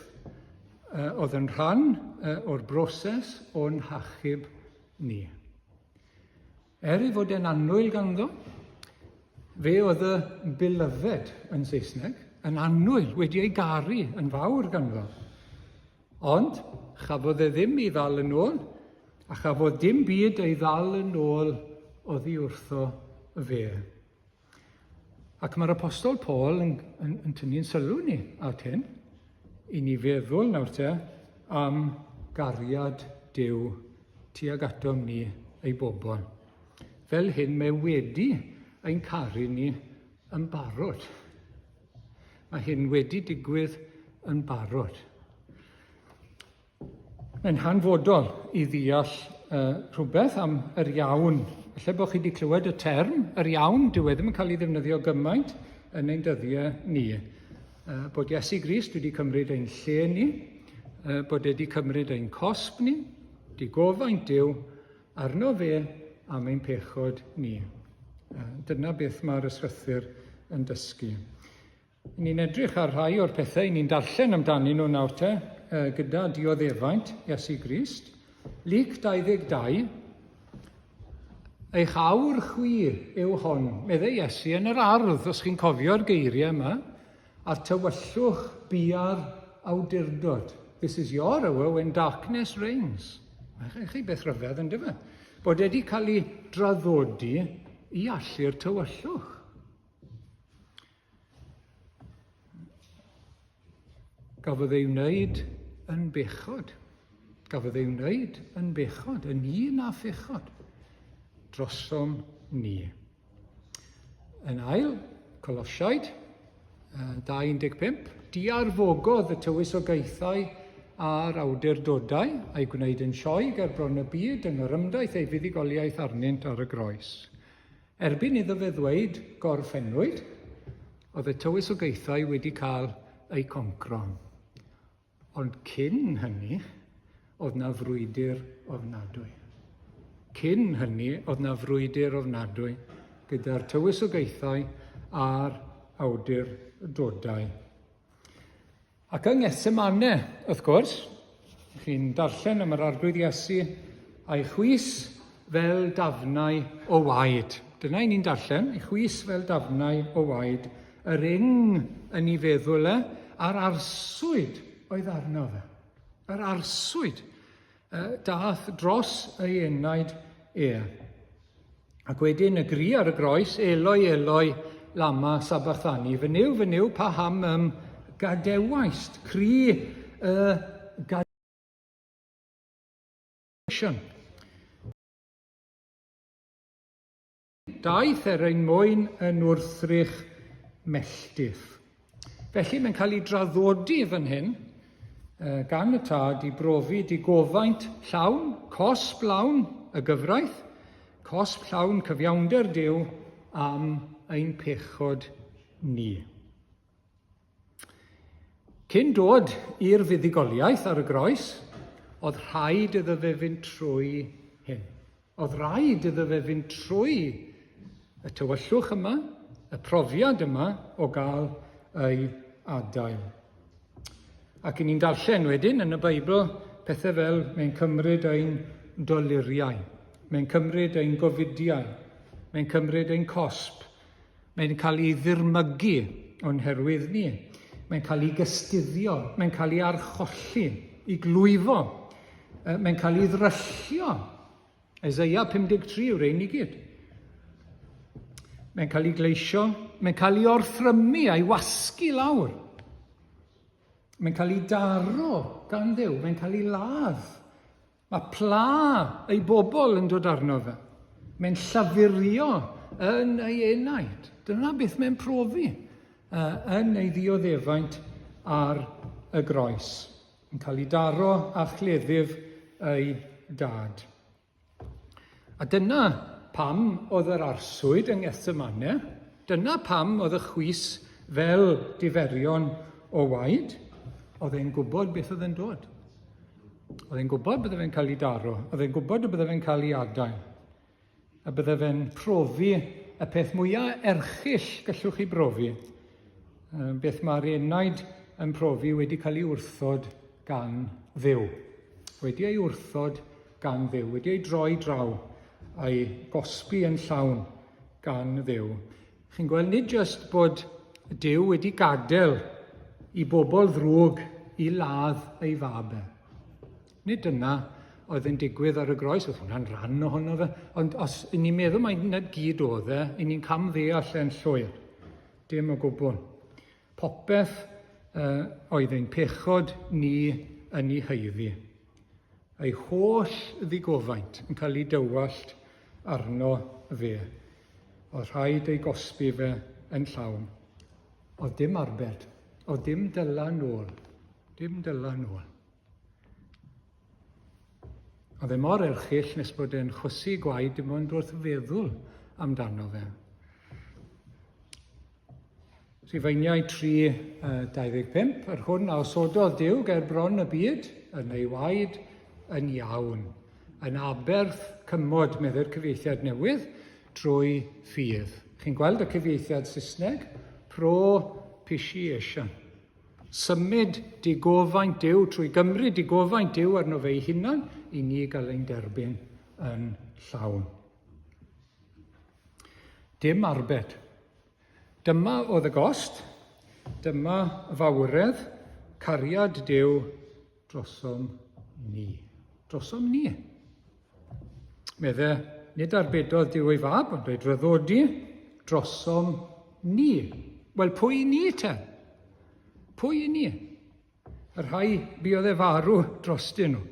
uh, oedd yn rhan uh, o'r broses o'n hachub ni. Er ei fod e'n annwyl ganddo, fe oedd y beloved yn Saesneg, yn annwyl, wedi ei garu yn fawr ganddo. Ond chafodd e ddim ei ddal yn ôl, a chafodd dim byd ei ddal yn ôl oddi wrtho fe. Ac mae'r Apostol Paul yn, yn, yn tynnu'n sylw ni at hyn, i ni feddwl nawr te am gariad Duw tuag atom ni ei bobl. Fel hyn mae wedi ein caru ni yn barod. Mae hyn wedi digwydd yn barod. Mae'n hanfodol i ddeall uh, rhywbeth am yr iawn. Falle bod chi wedi clywed y term, yr iawn, dyw e ddim yn cael ei ddefnyddio gymaint yn ein dyddiau ni. Uh, bod Iesu Grist wedi cymryd ein lle ni, uh, bod e wedi cymryd ein cosb ni, digofaint Duw, Arno fe am ein pechod ni. Dyna beth mae'r ysgrythur yn dysgu. Ni'n edrych ar rhai o'r pethau ni'n darllen amdanyn nhw nawr te, gyda dioddefaint Iesu Grist. Luc 22, Eich awr chwi yw hon, meddai Iesu yn yr ardd, os chi'n cofio'r geiriau yma. A'r tywyllwch bia'r awdurdod. This is your hour when darkness reigns. Mae chi beth rhyfedd yn dyfa. Bod wedi cael ei draddodi i allu'r tywyllwch. Gafodd ei wneud yn bechod. Gafodd ei wneud yn bechod, yn un â phechod, drosom ni. Yn ail, Colosiaid 2.15, diarfogodd y tywysogaethau a'r awdurdodau a'i gwneud yn sioe ger bron y byd yng ngorymdaith ei fuddugoliaeth arnynt ar y groes. Erbyn iddo fe ddweud gorffennwyd, oedd y tywysogaethau wedi cael eu concro. Ond cyn hynny, oedd 'na frwydr ofnadwy. Cyn hynny, oedd 'na frwydr ofnadwy gyda'r tywysogaethau a'r awdurdodau. Ac yng Ngethsemane, wrth gwrs, chi'n darllen am yr Arglwydd Iesu a'i chwys fel dafnau o waed. Dyna i ni'n darllen, ei chwys fel dafnau o waed, yr ing yn ei feddwl e, a'r arswyd oedd arno fe. Yr arswyd dath dros ei enaid e. Ac wedyn y gri ar y groes, Eloi, Eloi, lama sabachthani, fy Nuw, fy Nuw, paham ym Gadewaist, cri y gadewsion. Daeth er ein mwyn yn wrthrych melltith. Felly mae'n cael ei draddodi fan hyn gan y tad i brofi digofaint llawn, cosb lawn y gyfraith, cosb llawn cyfiawnder Duw am ein pechod ni. Cyn dod i'r fuddugoliaeth ar y groes, oedd rhaid iddo fe fynd trwy hyn. Oedd rhaid iddo fe fynd trwy y tywyllwch yma, y profiad yma o gael ei adael. Ac i ni'n darllen wedyn yn y Beibl pethau fel mae'n cymryd ein doluriau, mae'n cymryd ein gofidiau, mae'n cymryd ein cosb, Mae'n cael ei ddirmygu o'n herwydd ni. Mae'n cael ei gystuddio, mae'n cael ei archolli, i glwyfo. Mae'n cael ei ddryllio. Eseia 53 yw'r ein i gyd. Mae'n cael ei gleisio, mae'n cael ei orthrymu a'i wasgu lawr. Mae'n cael ei daro gan Dduw, mae'n cael ei ladd. Mae pla ei bobl yn dod arno fe. Mae'n llafurio yn ei enaid. Dyna beth mae'n profi yn ei ddioddefaint ar y groes. Yn cael ei daro a chleddyf ei dad. A dyna pam oedd yr arswyd yng Ngethsemane, dyna pam oedd y chwys fel diferion o waed, oedd e'n gwybod beth oedd yn dod. Oedd e'n gwybod bydde fe'n cael ei daro, oedd e'n gwybod y bydde fe'n cael ei adael, a bydde fe'n profi y peth mwyaf erchyll gallwch chi brofi, beth mae'r enaid yn profi wedi cael ei wrthod gan Dduw. Wedi ei wrthod gan Dduw, wedi ei droi draw a'i gosbi yn llawn gan Dduw. Chi'n gweld, nid jyst bod Duw wedi gadael i bobl ddrwg i ladd ei fab e. Nid dyna oedd yn digwydd ar y groes, oedd hwnna'n rhan ohono fe, ond os i ni'n meddwl mai na gyd oedd e, i ni'n camddeall e'n llwyr. Dim o gwbl. Popeth uh, oedd ein pechod ni yn ei haeddu. Ei holl ddigofaint yn cael ei dywallt arno fe. Oedd rhaid ei gosbi fe yn llawn. Oedd dim arbed. Oedd dim dyla nôl. Dim dyla nôl. Oedd e mor erchyll nes bod e'n chwysu gwaed dim ond wrth feddwl amdano fe. Rhufeiniau 3, 25, yr hwn a osododd Duw ger bron y byd, yn ei waed, yn iawn, yn aberth cymod, medde'r cyfieithiad newydd, drwy ffydd. Chi'n gweld y cyfieithiad Saesneg? Propitiation. Symud digofaint Duw trwy gymryd digofaint Duw arno fe ei hunan i ni gael ein derbyn yn llawn. Dim arbed. Dyma oedd y gost, dyma fawredd cariad Duw drosom ni. Drosom ni. Medde, nid arbedodd Duw ei fab, ond ei draddodi drosom ni. Wel, pwy ni te? Pwy ni? Y rhai buodd e farw drostyn nhw.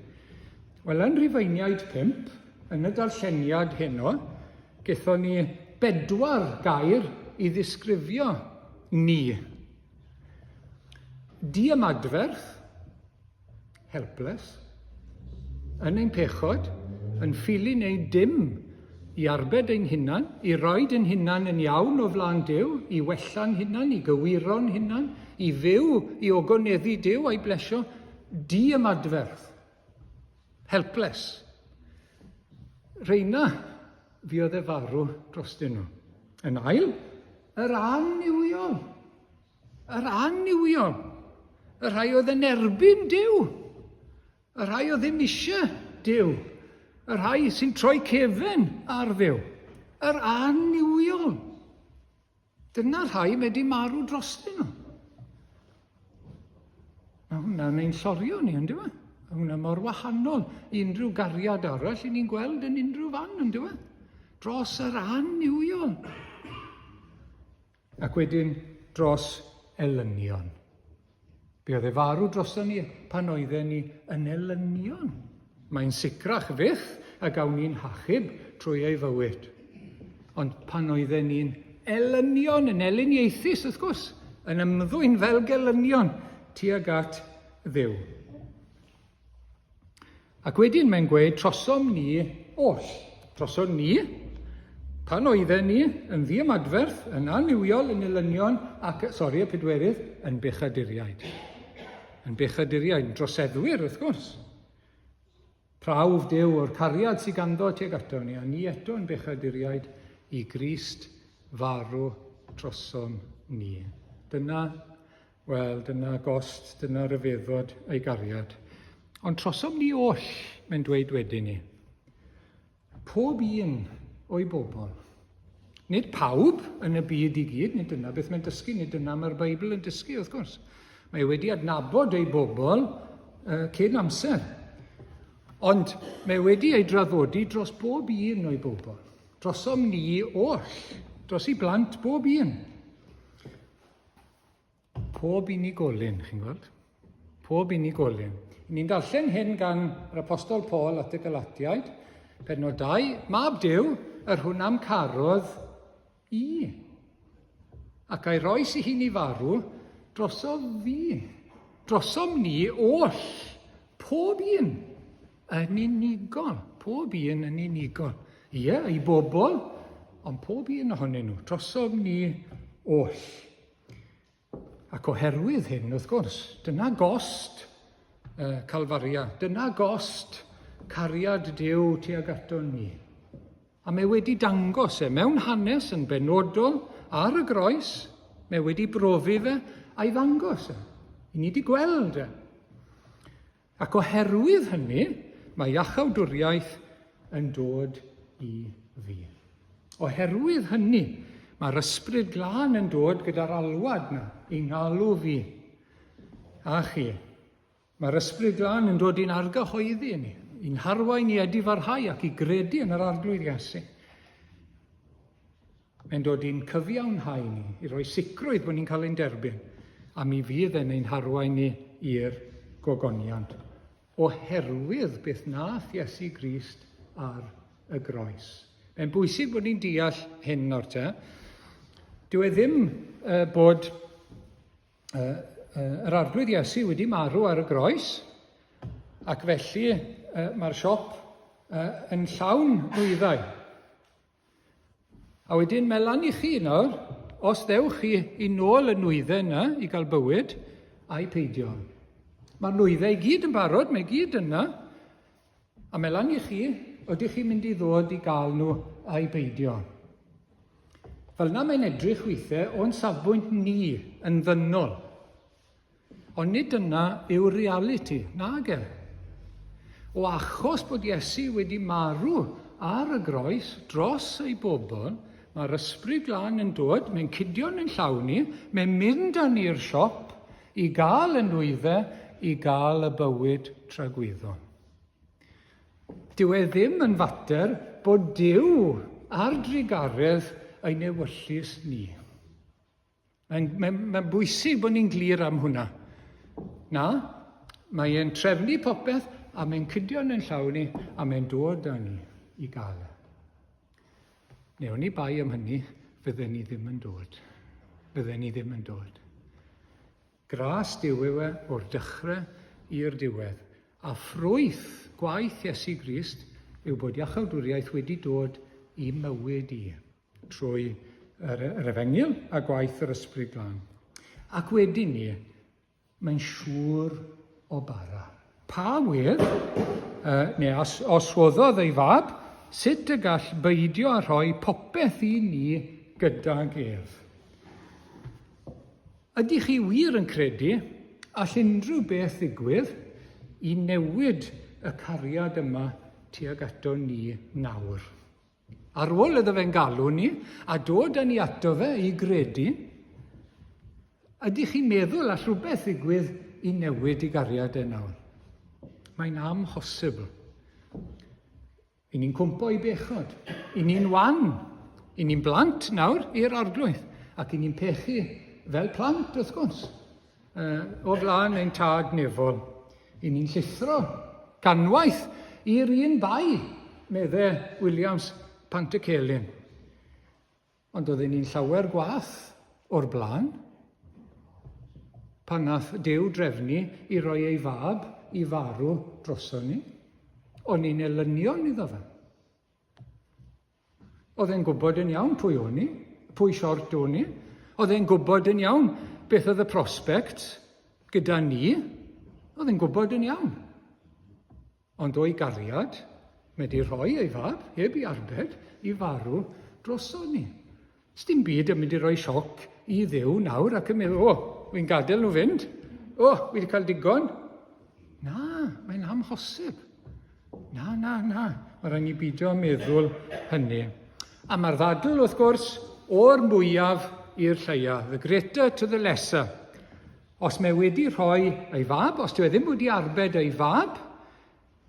Wel, yn Rhufeiniaid 5, yn y darlleniad heno, gethon ni bedwar gair i ddisgrifio ni. Diymadferth, helpless, yn ein pechod, yn ffili wneud dim i arbed ein hunan, i roed ein hunan yn iawn o flaen Duw, i wella'n hunan, i gywiro'n hunan, i fyw, i ogoneddu Duw a'i blesio, diymadferth, helpless. Rheina fuodd e farw drostyn nhw. Yn ail, yr annuwiol. Yr annuwiol. Y rhai oedd yn erbyn Duw. Y rhai oedd ddim eisiau Duw. Y rhai sy'n troi cefen ar Dduw. Yr annuwiol. Dyna rhai mae wedi marw drostyn nhw. Mae hwnna'n ein llorio ni, ynddo fe? Mae hwnna mor wahanol i unrhyw gariad arall i ni'n gweld yn unrhyw fan, ynddo fe? Dros yr annuwiol. Ac wedyn dros elynion. Buodd e farw droson ni pan oedden ni yn elynion. Mae'n sicrach fyth y gawn ni'n hachub trwy ei fywyd. Ond pan oedden ni'n elynion, yn elyniaethus wrth gwrs, yn ymddwyn fel gelynion tuag at Dduw. Ac wedyn mae'n gweud trosom ni oll. Trosom ni, pan oedden ni yn ddiymadferth, yn annuwiol, yn elynion, ac, sori, y pedwerydd, yn bechaduriaid. Yn bechaduriaid, yn droseddwyr, wrth gwrs. Prawf Duw o'r cariad sydd ganddo tuag ato ni, a ni eto yn bechaduriaid i Grist farw trosom ni. Dyna Wel, dyna gost, dyna ryfeddod ei gariad. Ond trosom ni oll, mae'n dweud wedyn ni. Pob un o'i bobl. Nid pawb yn y byd i gyd, nid dyna beth mae'n dysgu, nid dyna mae'r Beibl yn dysgu, wrth gwrs. Mae wedi adnabod ei bobl cyn amser. Ond mae wedi ei draddodi dros bob un o'i bobl. Drosom ni oll, dros ei blant bob un. Pob unigolyn, chi'n gweld? Pob unigolyn. Ni'n darllen hyn gan yr Apostol Paul at y Galatiaid, penod 2, Mab Duw, yr hwn am carodd i, ac a'i roes i hun i farw drosof fi, drosom ni oll, pob un. Yn unigol, pob un yn unigol. Ie, i bobl, ond pob un ohonyn nhw, drosom ni oll. Ac oherwydd hyn, wrth gwrs, dyna gost uh, Calfaria, dyna gost cariad Duw tuag aton ni. A mae wedi dangos e mewn hanes yn benodol ar y groes, mae wedi brofi fe a'i ddangos e. I ni wedi gweld e. Ac oherwydd hynny, mae iachawdwriaeth yn dod i fi. Oherwydd hynny, mae'r Ysbryd Glân yn dod gyda'r alwad na i ngalw fi a chi. Mae'r Ysbryd Glân yn dod i'n argyhoeddi ni, i'n harwain i edifarhau ac i gredu yn yr Arglwydd Iesu. Mae'n dod i'n cyfiawnhau ni, i roi sicrwydd bod ni'n cael ein derbyn, a mi fydd e'n ein harwain ni i'r gogoniant, oherwydd beth nath Iesu Grist ar y groes. Mae'n bwysig bod ni'n deall hyn nawr te. Dyw e ddim uh, bod uh, uh, yr Arglwydd Iesu wedi marw ar y groes, ac felly uh, mae'r siop uh, yn llawn nwyddau. A wedyn mae lan i chi nawr, os ddewch chi i nôl y nwyddau yna i gael bywyd, a'i peidio. Mae'r nwyddau i gyd yn barod, mae gyd yna. A mae lan i chi, ydych chi'n mynd i ddod i gael nhw a'i beidio. Fel yna mae'n edrych weithiau o'n safbwynt ni yn ddynol. Ond nid dyna yw'r realiti, nage. O achos bod Iesu wedi marw ar y groes dros ei bobl, mae'r Ysbryd Glân yn dod, mae'n cudio'n yn llaw ni, mae'n mynd â ni i'r siop i gael y nwyddau, i gael y bywyd tragwyddol. Dyw e ddim yn fater bod Duw ar drugaredd ein ewyllys ni. Mae'n mae, mae bwysig bod ni'n glir am hwnna. Na, mae e'n trefnu popeth a mae'n cydio'n yn llaw ni a mae'n dod â ni i gael e. Neu oni bai am hynny, fydden ni ddim yn dod. Fydden ni ddim yn dod. Gras Duw yw e o'r dechrau i'r diwedd. A ffrwyth gwaith Iesu Grist yw bod iachawdwriaeth wedi dod i mywyd i. trwy yr, yr efengyl a gwaith yr Ysbryd Glân. Ac wedyn ni, mae'n siŵr o bara. Pa wedd, uh, neu os, os rhoddodd ei fab, sut y gall beidio â rhoi popeth i ni gydag ef? Ydych chi wir yn credu all unrhyw beth ddigwydd i newid y cariad yma tuag ato ni nawr? Ar ôl iddo fe'n galw ni a dod â ni ato fe i gredu, ydych chi'n meddwl all rhywbeth ddigwydd i newid i gariad e nawr? Mae'n amhosibl. I ni'n cwmpo i bechod. I ni'n wan. I ni'n blant nawr i'r arglwydd. Ac i ni'n pechu fel plant, wrth gwrs. o flaen ein tad nefol. I ni'n llithro ganwaith i'r un bai, medde Williams Pantycelyn. Ond oedden ni'n llawer gwath o'r blaen. Pan nath Duw drefnu i roi ei fab i farw droson ni, o'n ni'n elynion iddo fe. Oedd e'n gwybod yn iawn pwy o'n i, pwy siort o'n i. Oedd e'n gwybod yn iawn beth oedd y prospect gyda ni. Oedd e'n gwybod yn iawn. Ond o'i gariad, mae di rhoi ei fab, heb i arbed, i farw droson ni. Sdim byd yn mynd i roi sioc i Dduw nawr ac yn meddwl, o, wy'n gadael nhw fynd. O, wi wedi cael digon. Na, mae'n amhosib. Na, na, na. Mae rhaid ni bidio meddwl hynny. A mae'r ddadl, wrth gwrs, o'r mwyaf i'r lleia. The greater to the lesser. Os mae wedi rhoi ei fab, os dyw e ddim wedi arbed ei fab,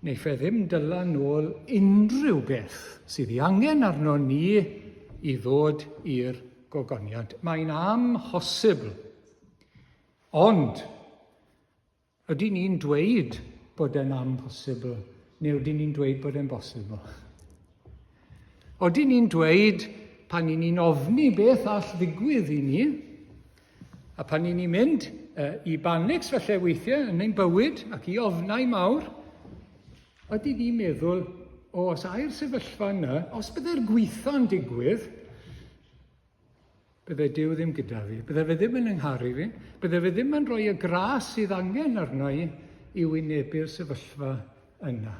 Neiff e ddim dyla nôl unrhyw beth sydd ei angen arno ni i ddod i'r gogoniant. Mae'n amhosibl. Ond, ydy ni'n dweud bod e'n amhosibl neu ydy ni'n dweud bod e'n bosibl? Oedden ni'n dweud pan i ni'n ofni beth all ddigwydd i ni, a pan i ni'n mynd i banics falle weithiau yn ein bywyd ac i ofnau mawr, oedden ni'n meddwl, o, os ai'r sefyllfa yna, os byddai'r gweitha'n digwydd, bydde Duw ddim gyda fi, bydde fe ddim yn yngharu fi, bydde fe ddim yn rhoi y gras sydd angen arno i i wynebu'r sefyllfa yna.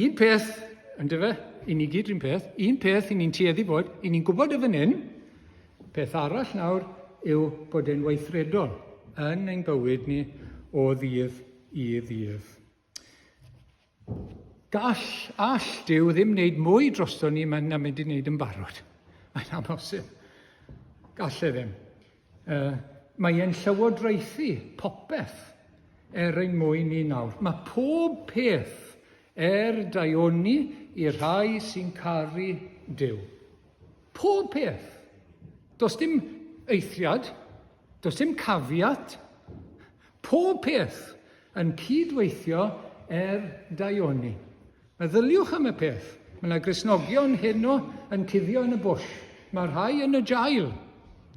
Un peth, yndyfe, i ni gyd rhywun peth, un peth i ni'n tueddu bod, i ni'n gwybod y fan hyn, peth arall nawr yw bod e'n weithredol yn ein bywyd ni o ddydd i ddydd. Gall, all Duw ddim wneud mwy drosto ni na mynd i wneud yn barod. Mae'n amhosib. Gall e ddim. Mae e'n llywodraethu popeth er ein mwyn ni nawr. Mae pob peth er daioni i'r rhai sy'n caru Duw. Pob peth. Does dim eithriad, does dim caveat. Pob peth yn cydweithio er daioni. Meddyliwch am y peth. Mae yna Gristnogion heno yn cuddio yn y bush. Mae rhai yn y jail.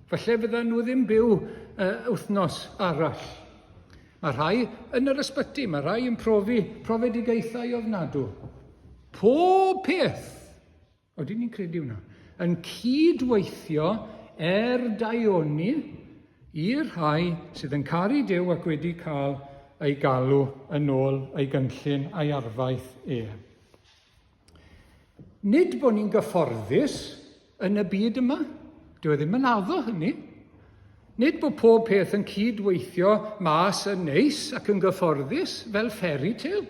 Falle fyddan nhw ddim byw wythnos arall. Mae rhai yn yr ysbyty, mae rhai yn profi profedigaethau ofnadw. Pob peth Odyn ni'n credu hwnna? Yn cyd-weithio er daioni i'r rhai sydd yn caru Duw ac wedi cael ei galw yn ôl ei gynllun a'i arfaeth e. Nid bod ni'n gyfforddus yn y byd yma, dyw e ddim yn addo hynny. Nid bod pob peth yn cyd-weithio mas yn neis ac yn gyfforddus fel fairy tale.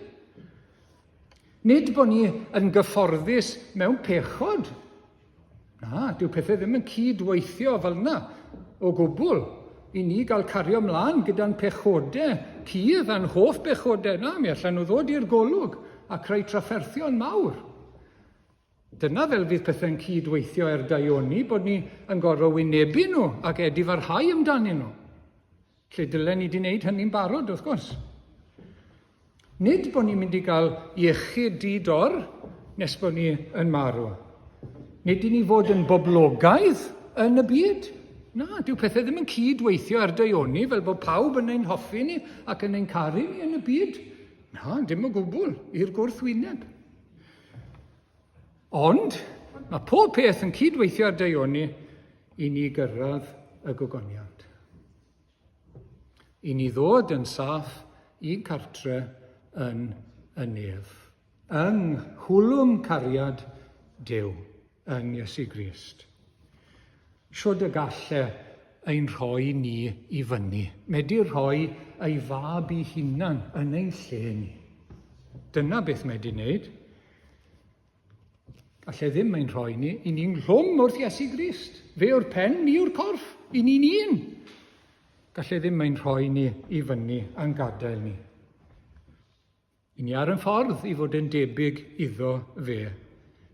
Nid bod ni yn gyfforddus mewn pechod. Na, dyw pethau ddim yn cyd-weithio fel yna o gwbl. I ni gael cario mlaen gyda'n pechodau cudd a'n hoff bechodau. Na, mi allan nhw ddod i'r golwg a creu trafferthion mawr. Dyna fel fydd pethau'n cyd-weithio er daioni, bod ni yn gorfod wynebu nhw ac edifarhau amdanyn nhw. Lle dylen ni 'di wneud hynny'n barod, wrth gwrs. Nid bod ni'n mynd i gael iechyd di-dor nes bod ni yn marw. Nid i ni fod yn boblogaidd yn y byd. Na, dyw pethau ddim yn cyd-weithio ar daioni fel bod pawb yn ein hoffi ni ac yn ein caru ni yn y byd. Na, dim o gwbl, i'r gwrthwyneb. Ond mae pob peth yn cyd-weithio ar daioni i ni gyrraedd y gogoniant. I ni ddod yn saff i'n cartre yn y nef. Yng nghwlwm cariad Duw yn Iesu Grist. Shwd y gall e ein rhoi ni i fyny? Medi rhoi ei fab i hunan yn ein lle ni. Dyna beth mae di wneud. Alle e ddim ein rhoi ni, i ni'n nghlwm wrth Iesu Grist. Fe yw'r pen, ni yw'r corff, i ni'n un. Gall e ddim ein rhoi ni i fyny a'n gadael ni. I ni ar yn ffordd i fod yn debyg iddo fe.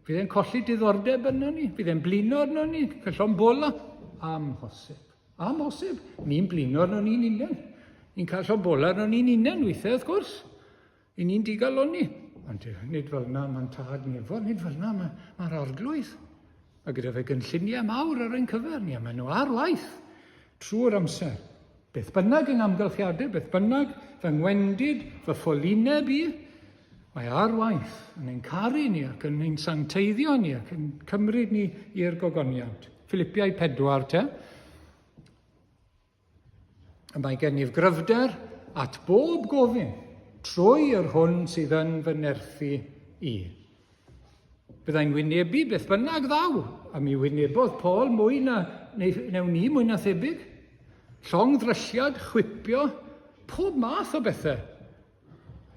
Fydd e'n colli diddordeb yno ni, fydd e'n blino arno ni, cyllon bola, amhosib. Amhosib. Ni'n blino arno ni'n hunain. Ni'n cael llond bola arno ni'n hunain weithiau, wrth gwrs. I ni'n digalonni. Ond nid fel yna mae'n tad nefol, nid fel yna mae'r ma arglwydd. Mae gyda fe gynlluniau mawr ar ein cyfer ni, a maen nhw ar waith trwy'r amser. Beth bynnag yn amgylchiadau, beth bynnag fy ngwendid, fy ffolineb i, mae ar waith yn ein caru ni ac yn ein sancteiddio ni ac yn cymryd ni i'r gogoniant. Philippiau 4 te. Y mae gennyf gryfder at bob gofyn trwy yr hwn sydd yn fy nerthu i. Byddai'n wynebu beth bynnag ddaw, a mi wynebodd Paul mwy na, neu, newn ni mwy na thebyg. Llong ddrylliad, chwipio, pob math o bethau.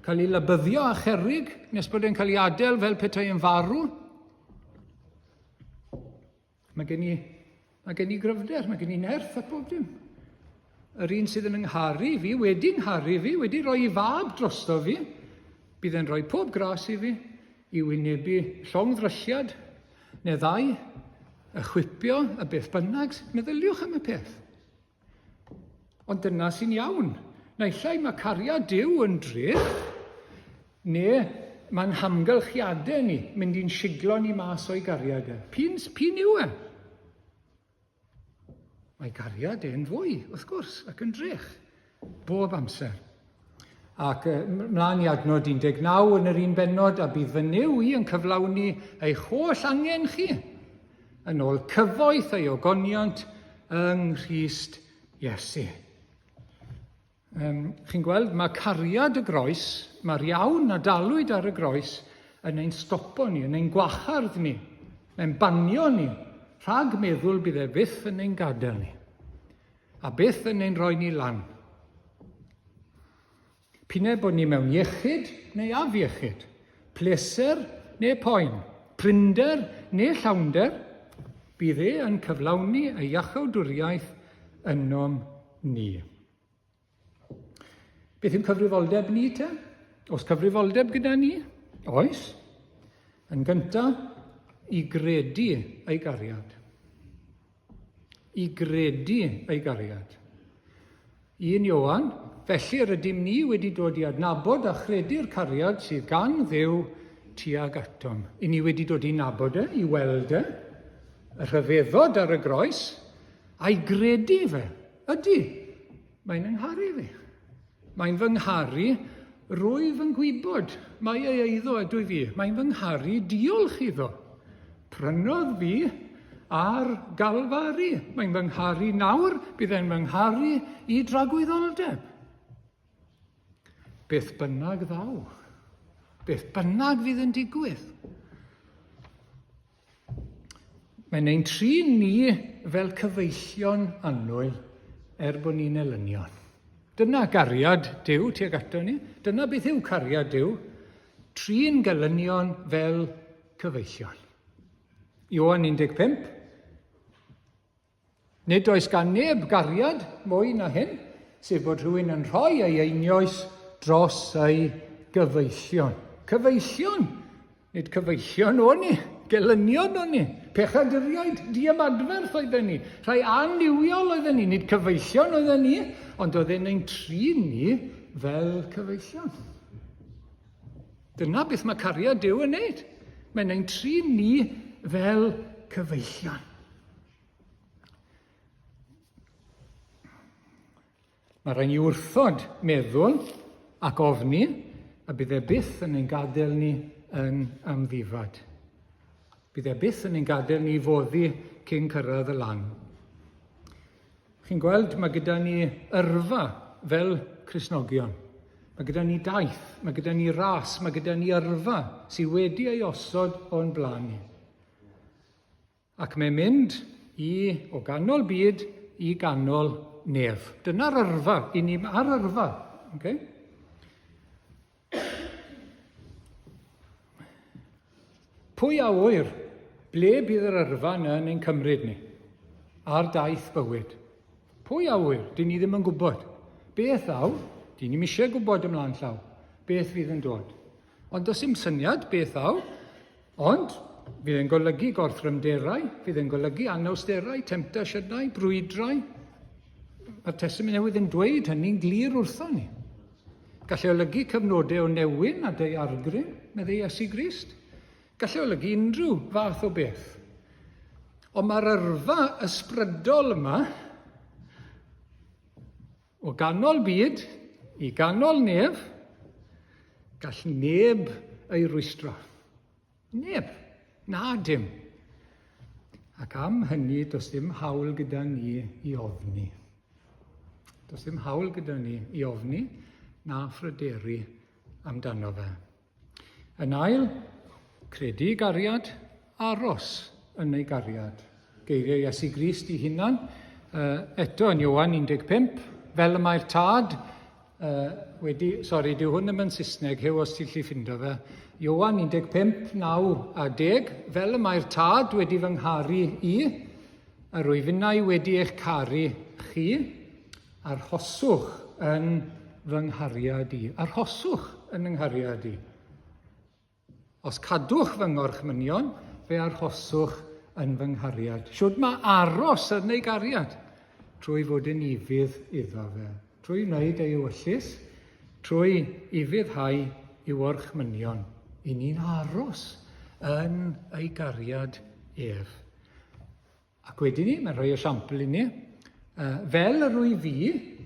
Cael ei labyddio â cherrig nes bod e'n cael ei adael fel petai yn farw. Mae gen i, mae gen i gryfder, mae gen i nerth a pob dim. Yr un sydd yn yngharu fi, wedi ngharu fi, wedi rhoi i fab drosto fi, bydd e'n rhoi pob gras i fi i wynebu llong ddrylliad neu ddau, y chwipio, y beth bynnag. Meddyliwch am y peth. Ond dyna sy'n iawn. Naill ai mae cariad Duw yn drych, neu mae'n hamgylchiadau ni mynd i'n siglo ni mas o'i gariad e. P'un, p'un yw e? Mae gariad e'n fwy, wrth gwrs, ac yn drych, bob amser. Ac mlaen i adnod 19 yn yr un bennod, a bydd fy Nuw i yn cyflawni eich holl angen chi, yn ôl cyfoeth ei ogoniant yng Nghrist Iesu. Um, chi'n gweld, mae cariad y groes, mae'r iawn a dalwyd ar y groes yn ein stopo ni, yn ein gwahardd ni, mae'n banio ni, rhag meddwl bydd e fyth yn ein gadael ni. A byth yn ein rhoi ni lan. P'un bod ni mewn iechyd neu afiechyd, pleser neu poen, prinder neu llawnder, bydd e yn cyflawni ei iachawdwriaeth ynom ni. Beth yw cyfrifoldeb ni te? Oes cyfrifoldeb gyda ni? Oes. Yn gyntaf, i gredu ei gariad. I gredu ei gariad. 1 Ioan, felly yr ydym ni wedi dod i adnabod a chredu'r cariad sydd gan Dduw tuag atom. I ni wedi dod i nabod e, i weld e, y rhyfeddod ar y groes, a'i gredu fe. Ydy, mae'n yng ngharu fi. Mae'n fy ngharu, rwyf yn gwybod mai ei eiddo ydw i fi. Mae'n fy ngharu, diolch iddo. Prynodd fi ar Galfari. Mae'n fy ngharu nawr, bydd e'n fy ngharu i dragwyddoldeb. Beth bynnag ddaw, beth bynnag fydd yn digwydd. Mae'n ein trin ni fel cyfeillion annwyl er bod ni'n elynion. Dyna gariad Duw tuag ato ni. Dyna beth yw cariad Duw. Trin gelynion fel cyfeillion. Ioan 15. Nid oes gan neb gariad mwy na hyn, sef bod rhywun yn rhoi ei einioes dros ei gyfeillion. Cyfeillion! Nid cyfeillion o'n ni, gelynion o'n ni, pechaduriaid diymadferth oedden ni, rhai annuwiol oedden ni, nid cyfeillion oedden ni, ond oedden ein trin ni fel cyfeillion. Dyna beth mae cariad Duw yn neud. Mae'n ein trin ni fel cyfeillion. Mae rhaid ni wrthod meddwl ac ofni a bydd e byth yn ein gadael ni yn amddifad. Bydd e byth yn ein gadael ni foddi cyn cyrraedd y lan. Chi'n gweld, mae gyda ni yrfa fel Cristnogion. Mae gyda ni daith, mae gyda ni ras, mae gyda ni yrfa sydd wedi ei osod o'n blaen ni. Ac mae'n mynd i, o ganol byd i ganol nef. Dyna'r yrfa, i ni ar yrfa. Okay? Pwy a ŵyr ble bydd yr yrfa yna yn ein cymryd ni ar daith bywyd? Pwy a ŵyr? Dyn ni ddim yn gwybod. Beth ddaw? Dyn ni'm eisiau gwybod ymlaen llaw beth fydd yn dod. Ond does dim syniad beth ddaw. Ond fydd e'n golygu gorthrymderau, fydd e'n golygu anawsterau, temtasiynau, brwydrau. Mae'r Testament Newydd yn dweud hynny'n glir wrthon ni. Gallai olygu cyfnodau o newyn a daeargryn, meddai Iesu Grist. Gallai olygu unrhyw fath o beth. Ond mae'r yrfa ysbrydol yma, o ganol byd i ganol nef, gall neb ei rwystro. Neb. Na dim. Ac am hynny, does dim hawl gyda ni i ofni. Does dim hawl gyda ni i ofni na phryderu amdano fe. Yn ail, credu i gariad, aros yn ei gariad. Geiriau Iesu Grist i hunan, eto yn Ioan 15, fel y mae'r tad wedi, sori, dyw hwn ddim yn Saesneg, Huw, os ti'n lli ffindo fe. Ioan 15, 9 a 10, fel y mae'r tad wedi fy ngharu i, yr wyf innau wedi eich caru chi, Arhoswch yn fy nghariad i. Arhoswch yn fy nghariad i. Os cadwch fy ngorchmynion, fe arhoswch yn fy nghariad. Shwd mae aros yn ei gariad? Trwy fod yn ufudd iddo fe. Trwy wneud ei ewyllys, trwy ufuddhau i'w orchmynion. I ni'n aros yn ei gariad ef. Ac wedyn ni, mae'n rhoi esiampl i ni, fel yr wyf fi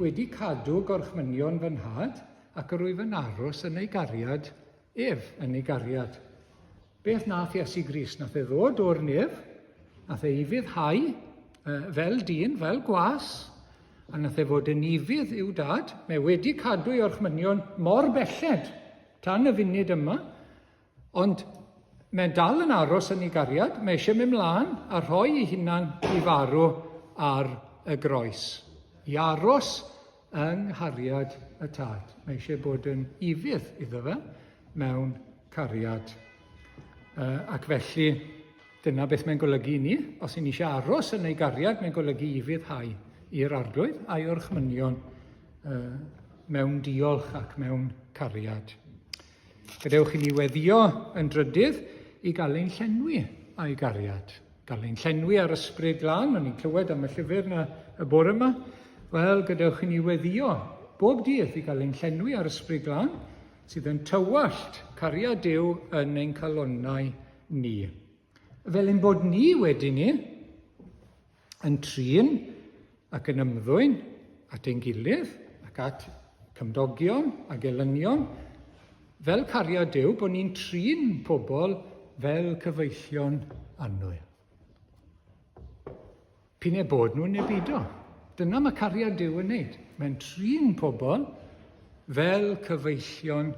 wedi cadw gorchmynion fy nhad, ac yr wyf yn aros yn ei gariad ef, yn ei gariad. Beth nath Iesu Grist? Nath e ddod o'r nef, nath e ufuddhau fel dyn, fel gwas, a nath e fod yn ufudd i'w dad. Mae wedi cadw ei orchmynion mor belled tan y funud yma, Ond mae'n dal yn aros yn ei gariad, mae eisiau mynd mlaen a rhoi ei hunan i farw ar y groes. I aros yng nghariad y tad. Mae eisiau bod yn ufudd iddo fe mewn cariad. Uh, ac felly, dyna beth mae'n golygu i ni. Os y'n ni eisiau aros yn ei gariad, mae'n golygu ufuddhau i'r arglwydd a'i orchmynion uh, mewn diolch ac mewn cariad. Gadewch i ni weddio yn drydydd i gael ein llenwi a'i gariad. Gael ein llenwi ar ysbryd glân, o'n i'n clywed am y llyfr na y bore yma. Wel, gadewch i ni weddio bob dydd i gael ein llenwi ar ysbryd glân sydd yn tywallt cariad Duw yn ein calonnau ni. Fel ein bod ni wedyn ni yn trin ac yn ymddwyn at ein gilydd ac at cymdogion a gelynion, fel cariad Duw, bod ni'n trin pobl fel cyfeillion annwyl. P'un ai bod nhw neu beidio. Dyna mae cariad Duw yn wneud. Mae'n trin pobl fel cyfeillion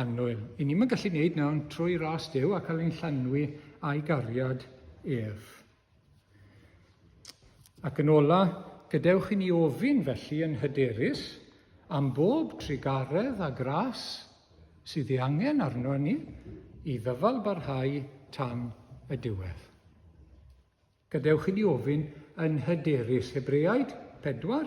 annwyl. I ni'n gallu gwneud nawr trwy ras Duw a cael ein llanwi a'i gariad ef. Ac yn ola, gadewch i ni ofyn felly yn hyderus am bob trugaredd a gras sydd ei angen arno ni i ddyfal barhau tan y diwedd. Gadewch i ni ofyn yn hyderus. Hebreaid 4.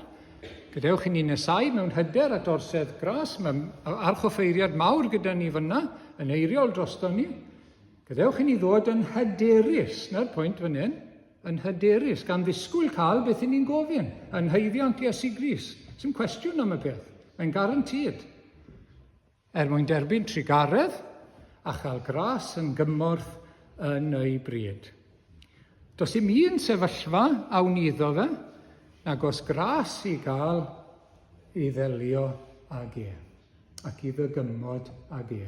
Gadewch i ni nesau mewn hyder at orsedd gras. Mae archoffeiriad mawr gyda ni fyna, yn eiriol drosto ni. Gadewch i ni ddod yn hyderus, na'r pwynt fan hyn, yn hyderus, gan ddisgwyl cael beth i ni'n gofyn, yn haeddiant Iesu Grist. Sdim cwestiwn am y peth, mae'n guaranteed. Er mwyn derbyn trugaredd a chael gras yn gymorth yn ei bryd. Does dim un sefyllfa awn iddo fe, nag os gras i gael i ddelio ag e, ac i ddygymod ag e.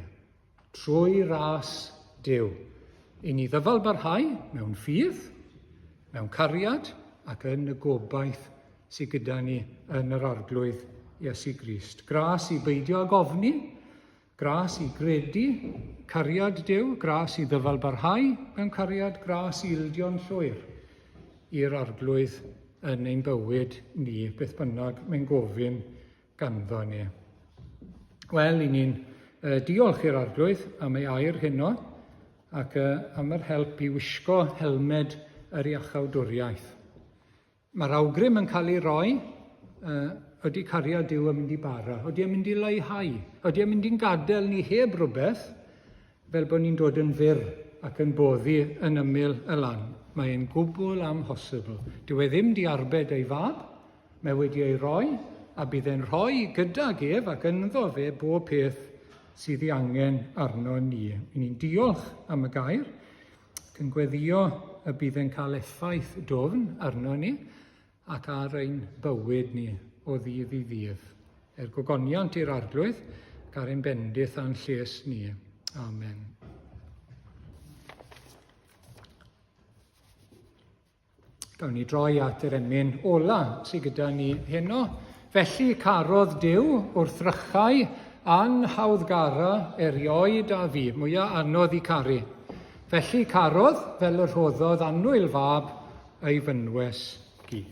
Trwy ras Duw, i ni ddyfalbarhau mewn ffydd, mewn cariad ac yn y gobaith sydd gyda ni yn yr Arglwydd Iesu Grist. Gras i beidio ag ofni, gras i gredu cariad Duw, gras i ddyfalbarhau mewn cariad, gras i ildio'n llwyr i'r Arglwydd yn ein bywyd ni, beth bynnag mae'n gofyn ganddo ni. Wel, i ni'n uh, diolch i'r Arglwydd am ei air heno ac uh, am yr help i wisgo helmed yr iachawdwriaeth. Mae'r awgrym yn cael ei roi, uh, ydy cariad Duw yn mynd i bara, ydy yn mynd i leihau, ydy yn mynd i'n gadael ni heb rhywbeth, fel bod ni'n dod yn fyr ac yn boddi yn ymyl y lan. Mae'n gwbl amhosibl. Dyw e ddim di arbed ei fab. Mae wedi ei roi, a bydd e'n rhoi gydag ef ac ynddo fe bob peth sydd ei angen arno ni. I ni'n diolch am y gair, ac yn gweddio y bydd e'n cael effaith dwfn arno ni ac ar ein bywyd ni o ddydd i ddydd. Er gogoniant i'r Arglwydd, ac ar ein bendith a'n lles ni. Amen. Gawn ni droi at yr emyn ola sydd gyda ni heno. Felly carodd Duw wrth rychau anhawddgara erioed a fi, mwyaf anodd i caru. Felly carodd fel y rhoddodd annwyl fab ei fynwes gu.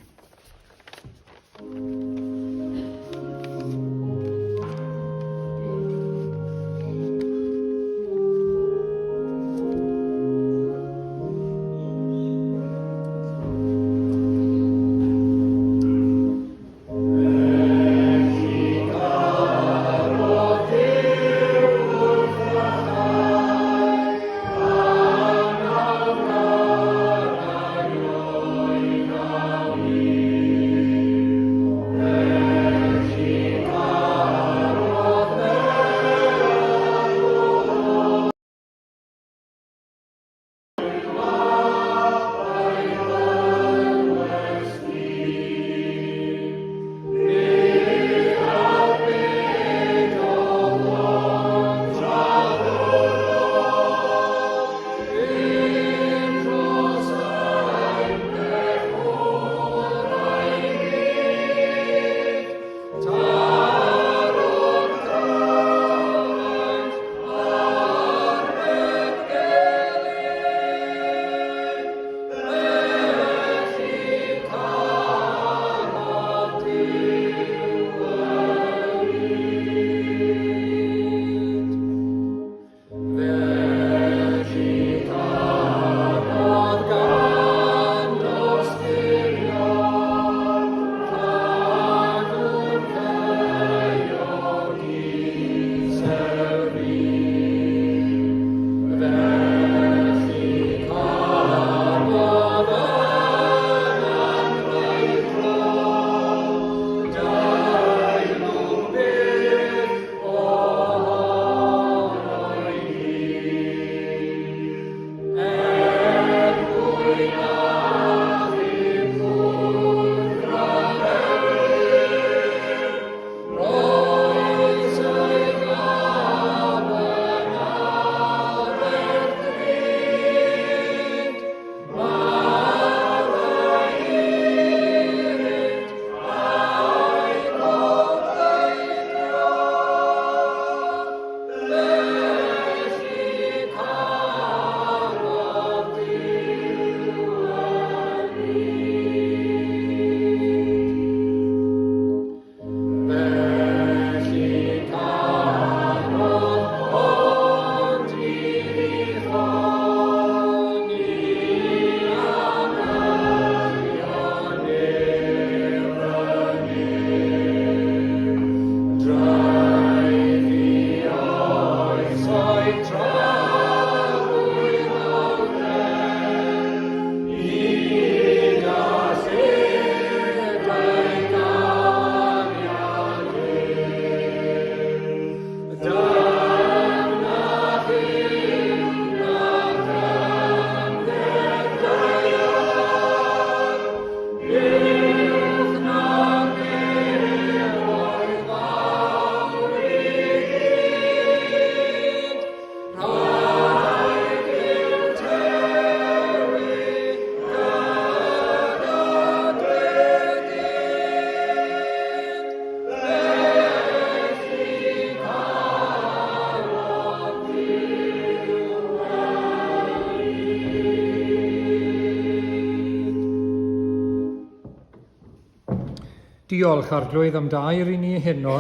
Diolch, Arglwydd, am dair i ni heno.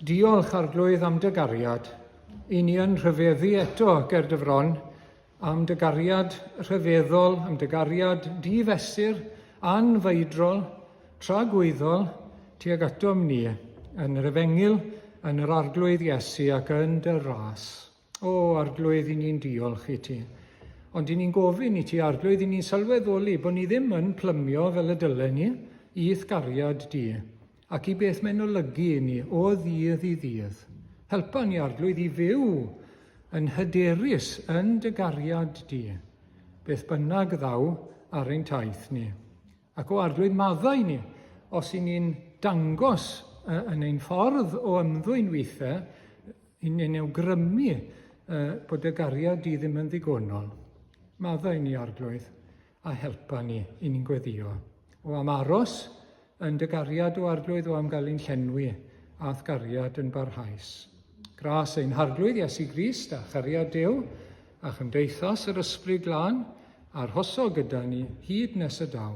Diolch, Arglwydd, am dy gariad. I ni yn rhyfeddu eto ger dy fron, am dy gariad rhyfeddol, am dy gariad difesur, anfeidrol, tragwyddol, tuag atom ni, yn yr Efengyl, yn yr Arglwydd Iesu ac yn dy ras. O, Arglwydd, i ni'n diolch i ti. Ond i ni'n gofyn i ti, Arglwydd, i ni'n sylweddoli bod ni ddim yn plymio fel y dylen ni. i'th gariad di, ac i beth mae'n olygu i ni o ddydd i ddydd. Helpa ni, Arglwydd, i fyw yn hyderus yn dy gariad di, beth bynnag ddaw ar ein taith ni. Ac o Arglwydd, maddau ni, os i ni'n dangos yn ein ffordd o ymddwyn weithiau, i ni'n awgrymu bod y gariad di ddim yn ddigonol. Maddau ni, Arglwydd, a helpa ni i ni'n gweddio. O am aros yn dy gariad o Arglwydd, o am gael ein llenwi a'th gariad yn barhaus. Gras ein Harglwydd Iesu Grist a chariad Duw a chymdeithas yr Ysbryd Glân arhoso gyda ni hyd nes y daw.